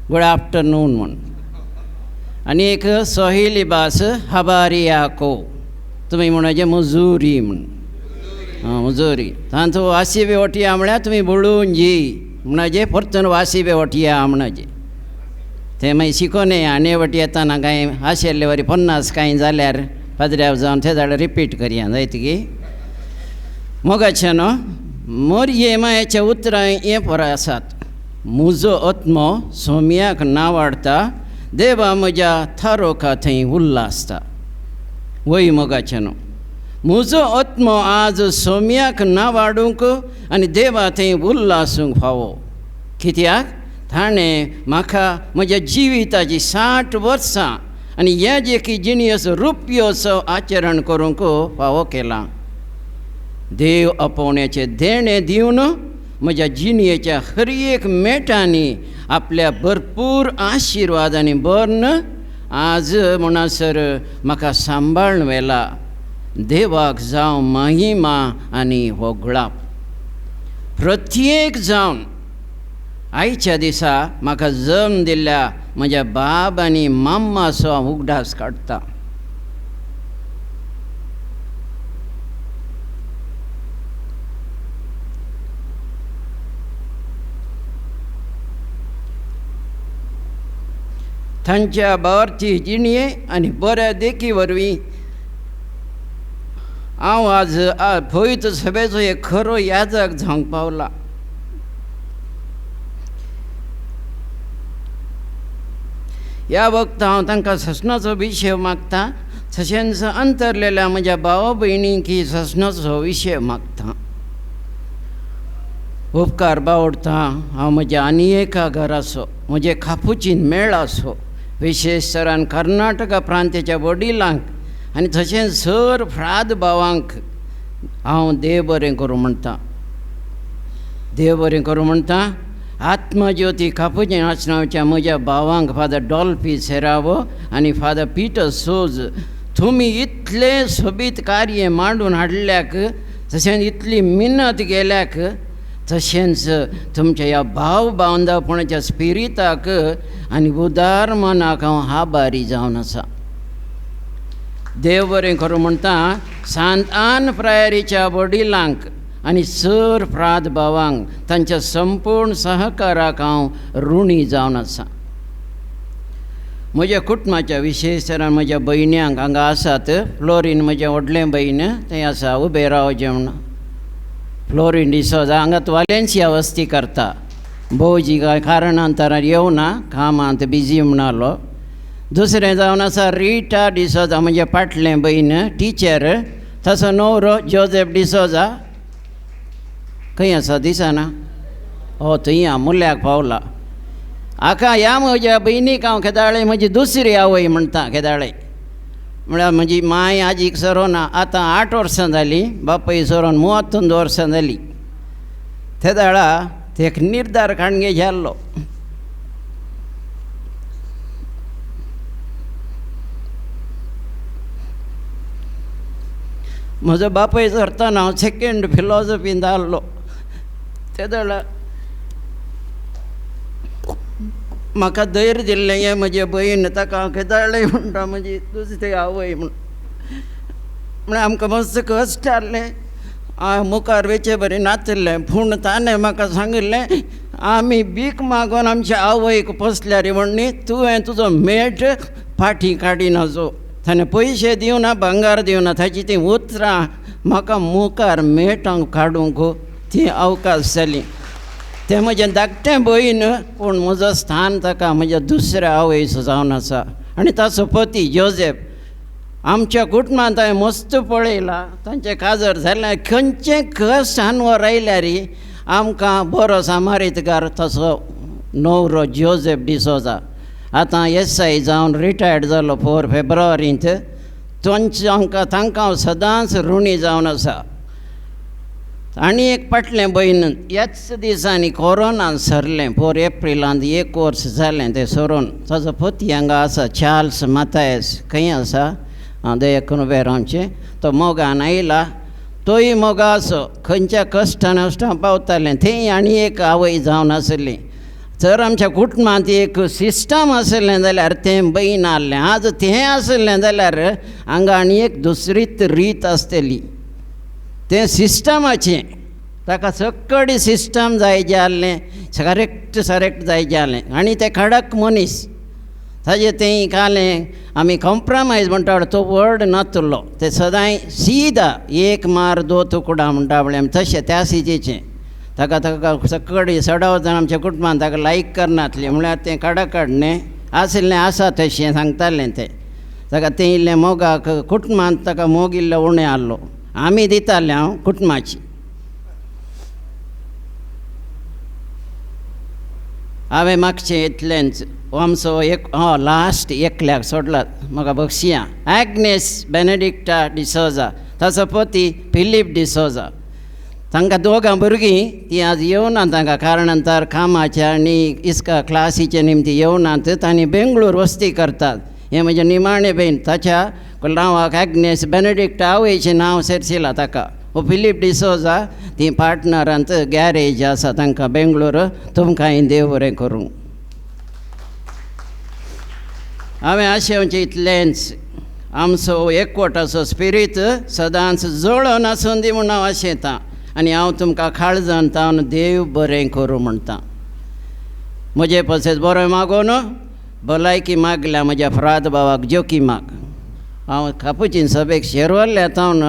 गुड आफ्टरनून म्हूण. आनी एक सोहिली भास हबारी याको, तुमी म्हणचे मुजुरी म्हूण, मुजुरी. तांचो वासी बेवटिया म्हळ्यार तुमी बुळूंजी म्हणजे परतून वासी बेवटिया म्हणजे ते मागीर शिकोन आनी वटी येताना कांय आशिल्ले वरी 50 कांय जाल्यार पाद्र्याव जावन ते जाल्यार रिपीट करया जायत की. मोगाचे न्हू मोरये मायेच्या उतरां हें पोरा आसात. म्हजो आत्मो सोम्याक नावाडता, देवा म्हज्या थारोका थंय उल्लासता. वय मोगाचे न्हू म्हजो आत्मो आज सोम्याक नावाडूंक आनी देवा थंय उल्लासूंक फावो. कित्याक ताणें म्हाका म्हज्या जिविताची 60 वर्सां आनी ह्या जे की जिणेचो रुपयोचो आचरण करूंक फावो केलां. देव आपोवण्याचें देणें दिवन म्हज्या जिणेच्या हर एक मेटांनी आपल्या भरपूर आशिर्वादांनी भरून आज म्हणसर म्हाका सांबाळून व्हेला. देवाक जावं महिमा आनी होगळाप. प्रत्येक जावन आयच्या दिसा म्हाका जल्म दिल्ल्या म्हज्या बाब आनी माम्माचो हांव उगडास काडटा. तांच्या भावार्थी जिणये आनी बऱ्या देखी वरवीं हांव आज पवित्र सभेचो एक खरो याजक जावंक पावला. ह्या वखदां हांव तांकां ससनाचो विशय मागता, तशेंच अंतरलेल्या म्हज्या भावा भयणींकी ससनाचो विशय मागता. उपकार बावडटा हांव म्हज्या आनी एका घराचो, म्हजे खापुचीन मेळाचो, विशेश तरान कर्नाटका प्रांताच्या वडिलांक आनी तशेंच सर फ्राद भावांक हांव देव बरें करूं म्हणटा. देव बरें करूं म्हणटा. आत्मज्योती कापुचीन आसनावच्या म्हज्या भावांक फादर डॉल्फी सेरावो आनी फादर पिटर सोज, तुमी इतलें सोबीत कार्य मांडून हाडल्याक, तशेंच इतली मिन्नत गेल्याक, तशेंच तुमच्या ह्या भाव बांदवपणाच्या स्पिरिताक आनी उदार मनाक हांव आभारी जावन आसा. देव बरें करूं म्हणटा. सांतान प्रायरीच्या वडिलांक आनी सर फ्राद भावांक तांच्या संपूर्ण सहकाराक हांव ऋणी जावन आसा. म्हज्या कुटुंबाच्या विशेश तरान म्हज्या भयण्यांक हांगा आसात. फ्लोरीन म्हजें व्हडलें भयण थंय आसा, उबें रावचें म्हूण. फ्लोरीन डिसोजा हांगा वालेन्सिया वस्ती करता. भोवजी कांय कारणांतरान येवना, कामांत बिजी म्हणालो. दुसरें जावन आसा रिटा डिसोजा म्हजें पाटलें भयण टिचर, तसो न्हवरो जोजेफ डिसोजा खंय आसा दिसना, हो थंय मुल्याक पावला. आका ह्या म्हज्या भयणीक हांव केदाळे म्हजी दुसरी आवय म्हणटा. केदाळे म्हळ्यार म्हजी माय आजीक सरोना आतां 8 वर्सां जालीं, बापूय सरोन 32 वर्सां जालीं. ते दाळा ते एक निर्धार काडगे जाल्लो. म्हजो बापूय सरतना हांव सेकेंड फिलॉसॉफीन जाल्लो. ते दाळा म्हाका धैर्य दिल्लें हें म्हजे भयण ताका हांव केदाळय म्हणटा म्हजी दुसरी आवय म्हूण. म्हळ्यार आमकां मस्त कश्ट आहलें, हांव मुखार वयचे बरी नातिल्लें, पूण ताणें म्हाका सांगिल्लें आमी भीक मागून आमच्या आवयक पोसल्यार म्हण न्ही तुवें तुजो मेट फाटीं काडिनाजो. ताणें पयशे दिवना, भांगार दिवना, ताची तीं उतरां म्हाका मुखार मेटांक काडूंक ती अवकाश जाली. तें म्हजें धाकटें भयण, पूण म्हजो स्थान ताका म्हज्या दुसऱ्या आवयचो जावन आसा. आनी ताचो पती जोजेफ आमच्या कुटुंबांत हांवें मस्त पळयला, तांचें काजर जालें, खंयचें कश्ट आनवर आयल्यार आमकां बरो सामारीतगार तसो न्हवरो जोजेफ डिसोजा. आतां एस I जावन रिटायर्ड जालो 4 फेब्रुवारींत. तांचे आमकां तांकां हांव सदांच ऋणी जावन आसा. आनी एक फाटलें भयण ह्याच दिसांनी कोरोनान सरलें, 4 एप्रिलांत 1 वर्स जालें तें सरून. ताजो पती हांगा आसा चार्ल्स मातायस, खंय आसा दया करून उबें रावचें. तो मोगान आयला, तोय मोगा असो खंयच्या कश्टान अश्टान पावतालें. थंय आनी एक आवय जावन आसली. जर आमच्या कुटुंबांत एक सिस्टम आसलें जाल्यार तें बयन आहलें, आज तें आसलें जाल्यार हांगा आनी एक दुसरीच रीत आसतली. तें सिस्टमाचें, ताका सकडी सिस्टम जाय जें आहलें, करेक्ट सरेक्ट जाय जें आहलें. आनी तें कडक मनीस, ताजें तें कालें आमी कॉम्प्रोमायज म्हणटा तो वर्ड नातुल्लो, तें सदांय सीदा एक मार दो तुकडा म्हणटा पळय आमी तशें त्या सिजेचें. ताका ताका सकडी सडाव जाण आमच्या कुटुंबान ताका लायक करनातलें, म्हळ्यार तें कडक न्ही आशिल्लें आसा तशें सांगतालें तें. ताका तें इल्लें मोगाक कुटुंबांत ताका मोग इल्लो उणें आहलो, आमी दितालें हांव कुटुंबाची. हांवें मागचें इतलेंच आमचो एक लास्ट एकल्याक सोडला म्हाका बक्षियां, आग्नेस बेनेडिक्टा डिसोजा, ताचो पती फिलीप डिसोजा. तांकां दोगां भुरगीं, तीं आज येवना तांकां कारणान तर कामाच्या आनी इस्का क्लासीच्या निमती येवनात, तांणी बेंगळूर वस्ती करतात. हें म्हजें निमाणें बेन, ताच्या नांवाक आग्नेस बेनेडिक्टा आवयचें नांव सेर्सिलां ताका. हो फिलीप डिसोजा तीं पार्टनरांत गॅरेज आसा तांकां बेंगळूर. तुमकां देव बरें करूं. हांवें आशेवचें इतलेंच, आमचो एकवटाचो स्पिरीत सदांच जळोन आसूं दी म्हूण हांव आशेतां. आनी हांव तुमकां काळजान तावन देव बरें करूं म्हणटा. म्हजे पसेच बरें मागून भलायकी मागल्या म्हज्या फ्राद भावाक जोकीमाक. हांव कापुचीन सभेक शेरवल्ल्या तावन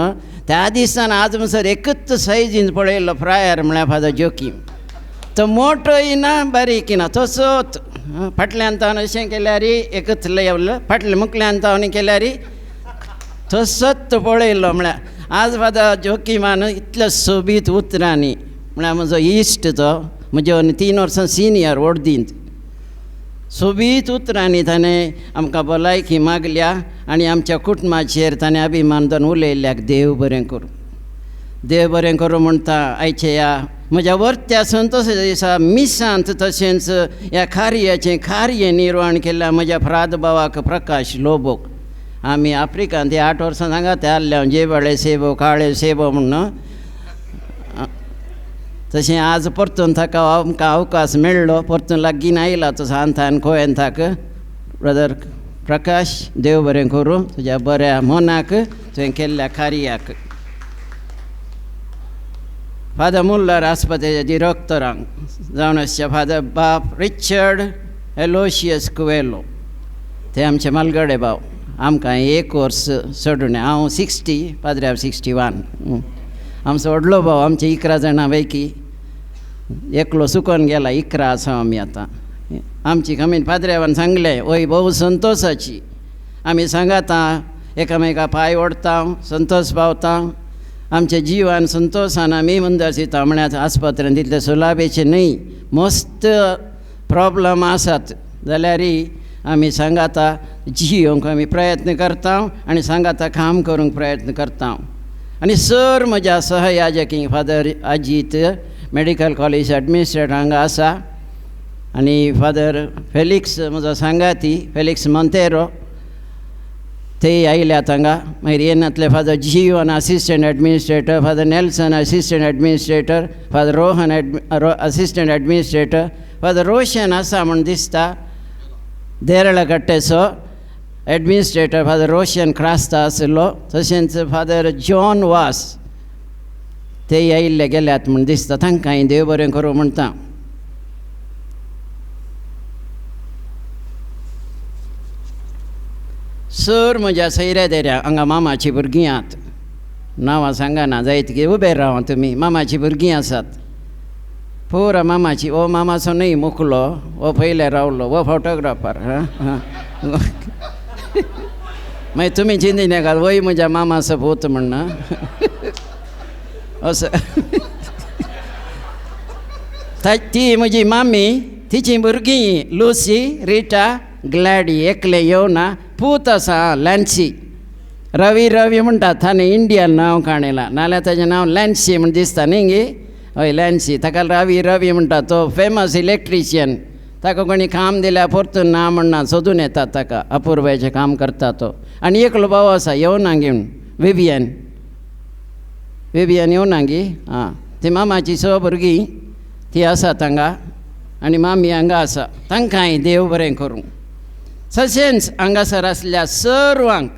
त्या दिसान आज म्हणसर एकच सायजीन पळयलो फ्रायर म्हळ्यार फादर जोकीम. तो मोटोय ना बारीक ना, तसोच फाटल्यान तावन अशें केल्यार एकच लेवल, फाटल्या मुखल्यान तावन केल्यार तसोच पळयलो. म्हळ्यार आज फादर जोकीमान इतल्या सोबीत उतरांनी, म्हळ्यार म्हजो इश्ट तो, म्हजे 3 वर्सां सिनियर वडदींत, सोबीत उतरांनी ताणें आमकां भलायकी मागल्या आनी आमच्या कुटुंबाचेर ताणें अभिमान दवरून उलयल्ल्याक देव बरें करूं. देव बरें करूं म्हणटा. आयचे ह्या म्हज्या वर्त्या संतोश दिसा मिसांत तशेंच ह्या कार्याचें कार्य निर्वाण केल्ल्या म्हज्या फ्राद भावाक प्रकाश लोबोक. आमी आफ्रिकांत ती 8 वर्सां हांगा ते आहले, जेबाळे सेबो काळे सेबो म्हूण. तशें आज परतून ताका आमकां अवकाश मेळ्ळो, परतून लागीं आयला तो सांतान कोयंताक. ब्रदर प्रकाश देव बरें करूं तुज्या बऱ्या मनाक, तुवें केल्ल्या कार्याक. फादर मुल्लर आस्पत्रेच्या डिरेक्टरांक जावन आसच्या फादर बाप रिचर्ड एलोशियस कुवेलो, ते आमचे मालगडे भाव. आमकां 1 वर्स सोडून, हांव 60, पाद्र्याव 61. आमचो व्हडलो भाव आमचे 11 जाणां पैकी एकलो सुकोन गेला, 11 आसा आमी आतां. आमची कमी पाद्र्यावान सांगलें वय भोव संतोशाची, आमी सांगाता एकामेका पांय ओडता, संतोष पावता, आमच्या जिवान संतोशान आमी मुंदरसिता. म्हळ्यार आस्पत्रेन तितले सुलाभेचे न्हय, मस्त प्रोब्लम आसात जाल्यार आमी सांगाता जियोंक आमी प्रयत्न करता आनी सांगाता काम करूंक प्रयत्न करता. आनी सर म्हज्या सहयाजकी father Ajit medical college administrator हांगा आसा, आनी फादर फेलिक्स म्हजो सांगाती फेलिक्स मोंतेरो ते आयल्यात हांगा. मागीर येनातले father Jeevan assistant administrator, father Nelson assistant administrator, father Rohan assistant administrator, father Roshan आसा म्हूण दिसता. देरळकट्टेचो एडमिनिस्ट्रेटर फादर रोशन क्रास्ता आशिल्लो, तशेंच फादर जॉन वास ते आयिल्ले गेल्यात म्हूण दिसता. तांकांय देव बरें करूं म्हणटा. सर म्हज्या सैऱ्या देऱ्या हांगा मामाची भुरगीं आहात, नांवां सांगना जायत की उबे राव तुमी. मामाची भुरगीं आसात पुरा मामाची. हो मामाचो न्हय मुकलो, हो पयले रावलो, हो फोटोग्राफर. हां मागीर तुमी चिंती नाकात, वय म्हज्या मामाचो पूत म्हण असो. ती म्हजी मामी, तिची भुरगीं लुसी, रिटा, ग्लॅडी. एकलें येवना पूत आसा लॅन्सी, रवी रवी म्हणटात. ताणें इंडियन नांव काणयलां, नाल्यार ताजें नांव लॅन्सी म्हण दिसता न्ही गे. हय लॅन्सी, ताका रवी रवी म्हणटा. तो फेमस इलेक्ट्रिशियन, ताका कोणी काम दिल्यार परतून ना म्हणना, सोदून येतात ताका, अपुरबायेचें काम करता तो. आनी एकलो भाव आसा येवना घेवन, विवियन, विवियन येवना गी. आं ती मामाची स भुरगीं ती आसात हांगा आनी मामी हांगा आसा. तांकांय देव बरें करूं. तशेंच हांगासर आसल्या सर्वांक,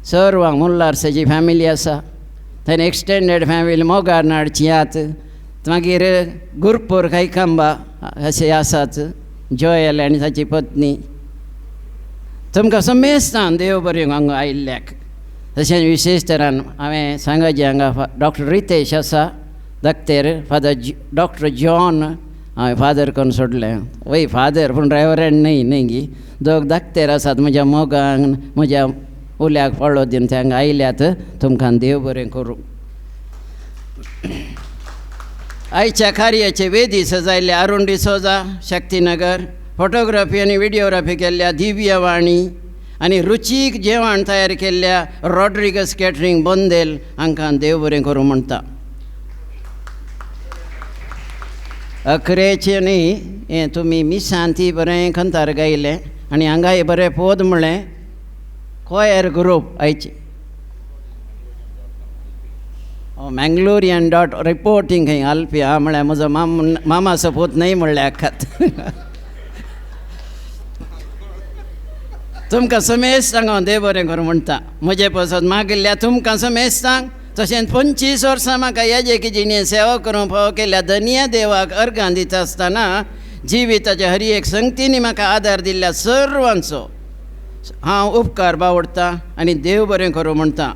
सर्वांक मुल्लारसाची फॅमिली आसा, थंय एक्सटेंडेड फॅमिली मोगार नाडची आहात, मागीर गुरपूर कैकंबा अशे आसात, जोयल आनी ताची पत्नी. तुमकां समेस्तान देव बरें हांगा आयिल्ल्याक. तशेंच विशेश तरान हांवें सांगाचे हांगा डॉक्टर रितेश आसा, दाक्तेर फादर डॉक्टर जॉन, हांवें फादर करून सोडलें, वय फादर पूण रेवरेंड न्हय न्हय गी. दोग दाक्तेर आसात म्हज्या मोगान म्हज्या उल्याक पळो दिवन ते हांगा आयल्यात. तुमकां देव बरें करूं. आयच्या कार्याचे वेदी सजायल्ल्या अरुण डिसोजा, शक्तीनगर, फोटोग्राफी आनी व्हिडियोग्राफी केल्ल्या दिव्य वाणी आनी रुचीक जेवण तयार केल्ल्या रॉड्रिगस कॅटरींग बोंदेल हांकां देव बरें करूं म्हणटा. अखरेचें न्ही हें तुमी मिसान ती बरें खंतार गायलें आनी हांगाय बरें पोद म्हणलें. कोयर ग्रूप आयचे मँगलोरियन डॉट रिपोर्टींग खंय आल्पी आहा म्हळ्यार म्हजो माम मामाचो पूत न्हय म्हणल्यार आखात. तुमकां समेस्तांक हांव देव बरें करूं म्हणटा. म्हजे पासत मागिल्ल्या तुमकां समेस्तांक, तशेंच 25 वर्सां म्हाका याजकी जिणेंत सेवा करूंक फावो केल्ल्या धनया देवाक अर्गां दिता आसतना जिविताच्या हर एक संगतींनी म्हाका आदार दिल्ल्या सर्वांचो हांव उपकार बावडटा आनी देव बरें करूं म्हणटा.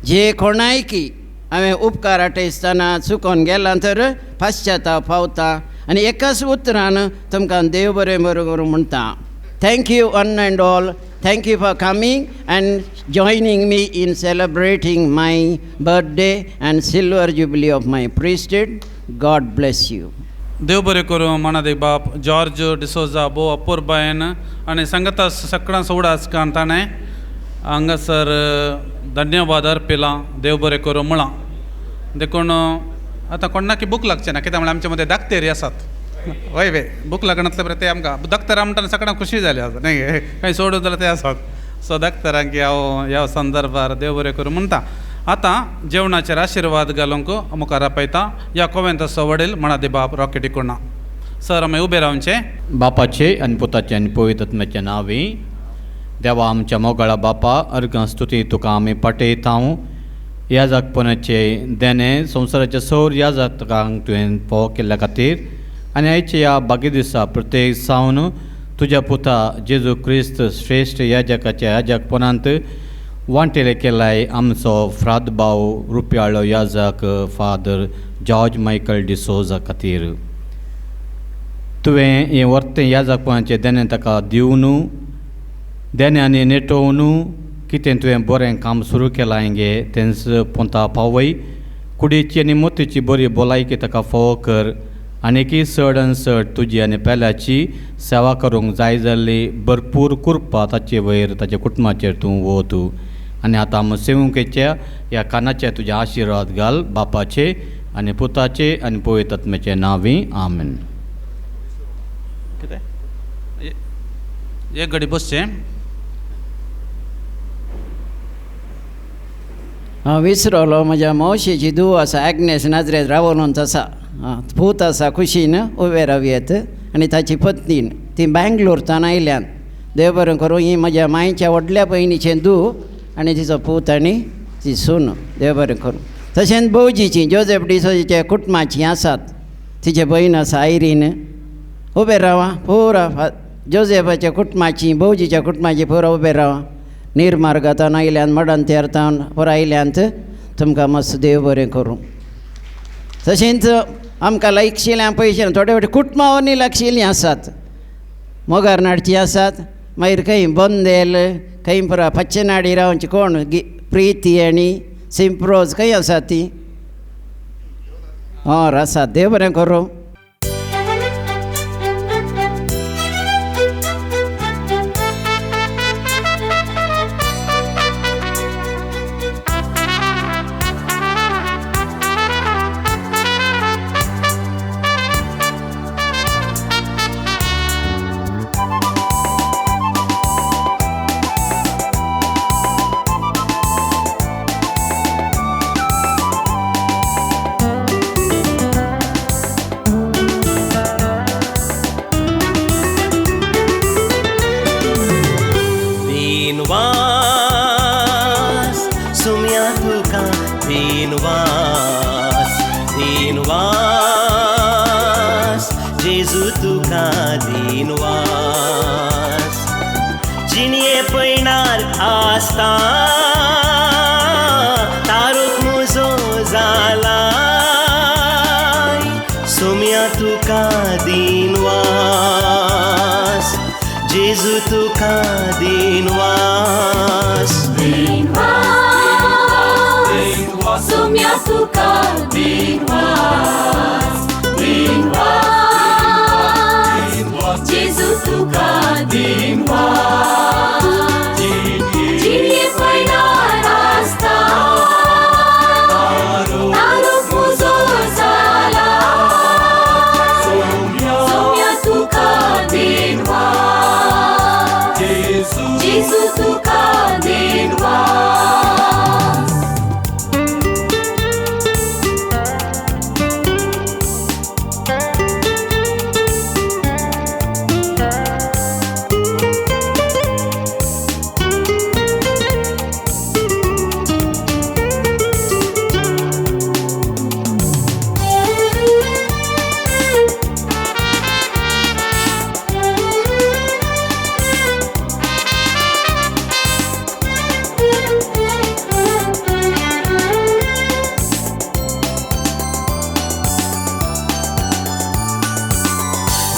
जे कोणायकी हांवें उपकार आठयतना चुकोन गेलां तर पाश्चाताप पावता आनी एकाच उतरान तुमकां देव बरें बरें करूं म्हणटा. Thank you one and all. Thank you for coming and joining me in celebrating my birthday and silver jubilee of my priesthood. God bless you. देव बरें करूं मानादीक बाप जॉर्ज डिसोजा भोव अपुरबायेन आनी सांगता सगळ्यां सोडास कारण ताणें हांगासर धन्यवाद अर्पिलां, देव बरें करूं म्हळां. देखून आतां कोणाकी भूक लागचें ना, कित्याक म्हळ्यार आमचे मदें दाक्तेरी आसात. हय वे भूक लागनासले बरें ते आमकां दाक्तरां म्हणटा सगळ्यांक खुशी जाली आसा न्ही, कांय सोडून जाल्यार ते आसात. सो दाक्तरांक हांव ह्या संदर्भार देव बरें करूं म्हणटा. आतां जेवणाचेर आशिर्वाद घालूंक मुखार आपयता ह्या कोवेंताचो वडील मणादी बाप रॉकी डिकुणा. सर आमी उबे रावचें. बापाचे आनी पुताचे आनी पवित्र आत्म्याच्या नांवी. देवा आमच्या मोगाळा बापा, अर्गां स्तुती तुका आमी पाटयता. ह्या जागपणाचे देणें संवसाराच्या सौर ह्या जातकांक तुवें फावो केल्ल्या खातीर आनी आयच्या ह्या भाग्य दिसा प्रत्येक सावन तुज्या पुता जेजू क्रिस्त श्रेश्ठ ह्या जगाच्या ह्या जगपणांत वांटेले केलाय आमचो फ्राद भाव रुपयाळो याजक फादर जॉर्ज मायकल डिसोजा खातीर तुवें हें वर्तें ह्या जगपणाचें देणें ताका दिवन देणें आनी नेटोवन कितें तुवें बरें काम सुरू केलां गे तेंच पोंता पावय. कुडीची आनी मोतीची बरी भलायकी ताका फावो कर आनीकी चड आनी चड तुजी आनी पेल्याची सेवा करूंक जाय जाल्ली भरपूर कृपा ताचे वयर ताच्या कुटुंबाचेर तूं वत. आनी आतां आमी सेवकेच्या ह्या कानाचे तुज्या आशिर्वाद घाल बापाचे आनी पुताचे आनी पवित्र आत्म्याचे नांवी. आमेन. कितें एक घडी बसचें. हांव विसरलो म्हज्या मावशेची धूव आसा एग्नेस नाजरेत रावोनूच आसा, पूत आसा खुशीन उबे रावयेत आनी ताची पत्नीन ती बँगलोरच्यान आयल्यान. देव बरें करूं. ही म्हज्या मांयच्या व्हडल्या भयणीचें धूव आनी तिचो पूत आनी ती सून. देव बरें करूं. तशेंच भोवजीची जोजेफ डिसोजाच्या कुटुंबाचीं आसात. तिचे भयण आसा आयरीन. उबे रावा पुरा जोजेफाच्या कुटुंबाची भोवजीच्या कुटुंबाची पुरा उबे रावा. निर्मार्गांतान आयल्यान मडंतेरतावन पुरा आयल्यांत. तुमकां मातसो देव बरें करूं. तशेंच आमकां लागशिल्ल्यां पयशे थोडे फावटी कुटुंबां लागशिल्लीं आसात. मोगारनाडचीं आसात. मागीर खंय बंदेल खंय पुरा पच्चेनाडी रावची कोण प्रिती आनी सिम्प्रोज खंय आसात ती हय आसात. देव बरें करूं.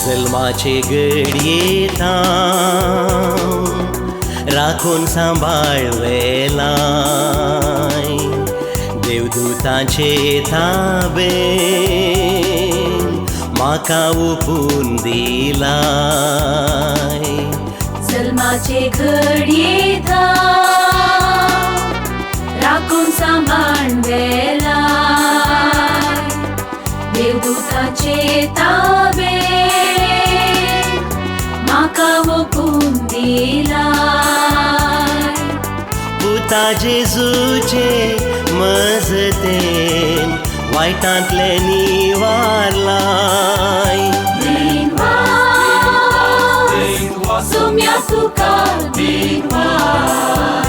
जल्माचे घडयेता राखून सांबाळ वेलाय देवदूतांचे ताबेन म्हाका ओपून दिलाय. जल्माचे घडयेता राखून सांबाळ वेलाय देवदूतांचे ताबेन म्हाका ओपून दिलाय. पुता जेजूचे मजतेन वायटांतले निवारलाय. दिनवास सुम्या तुका दिनवास.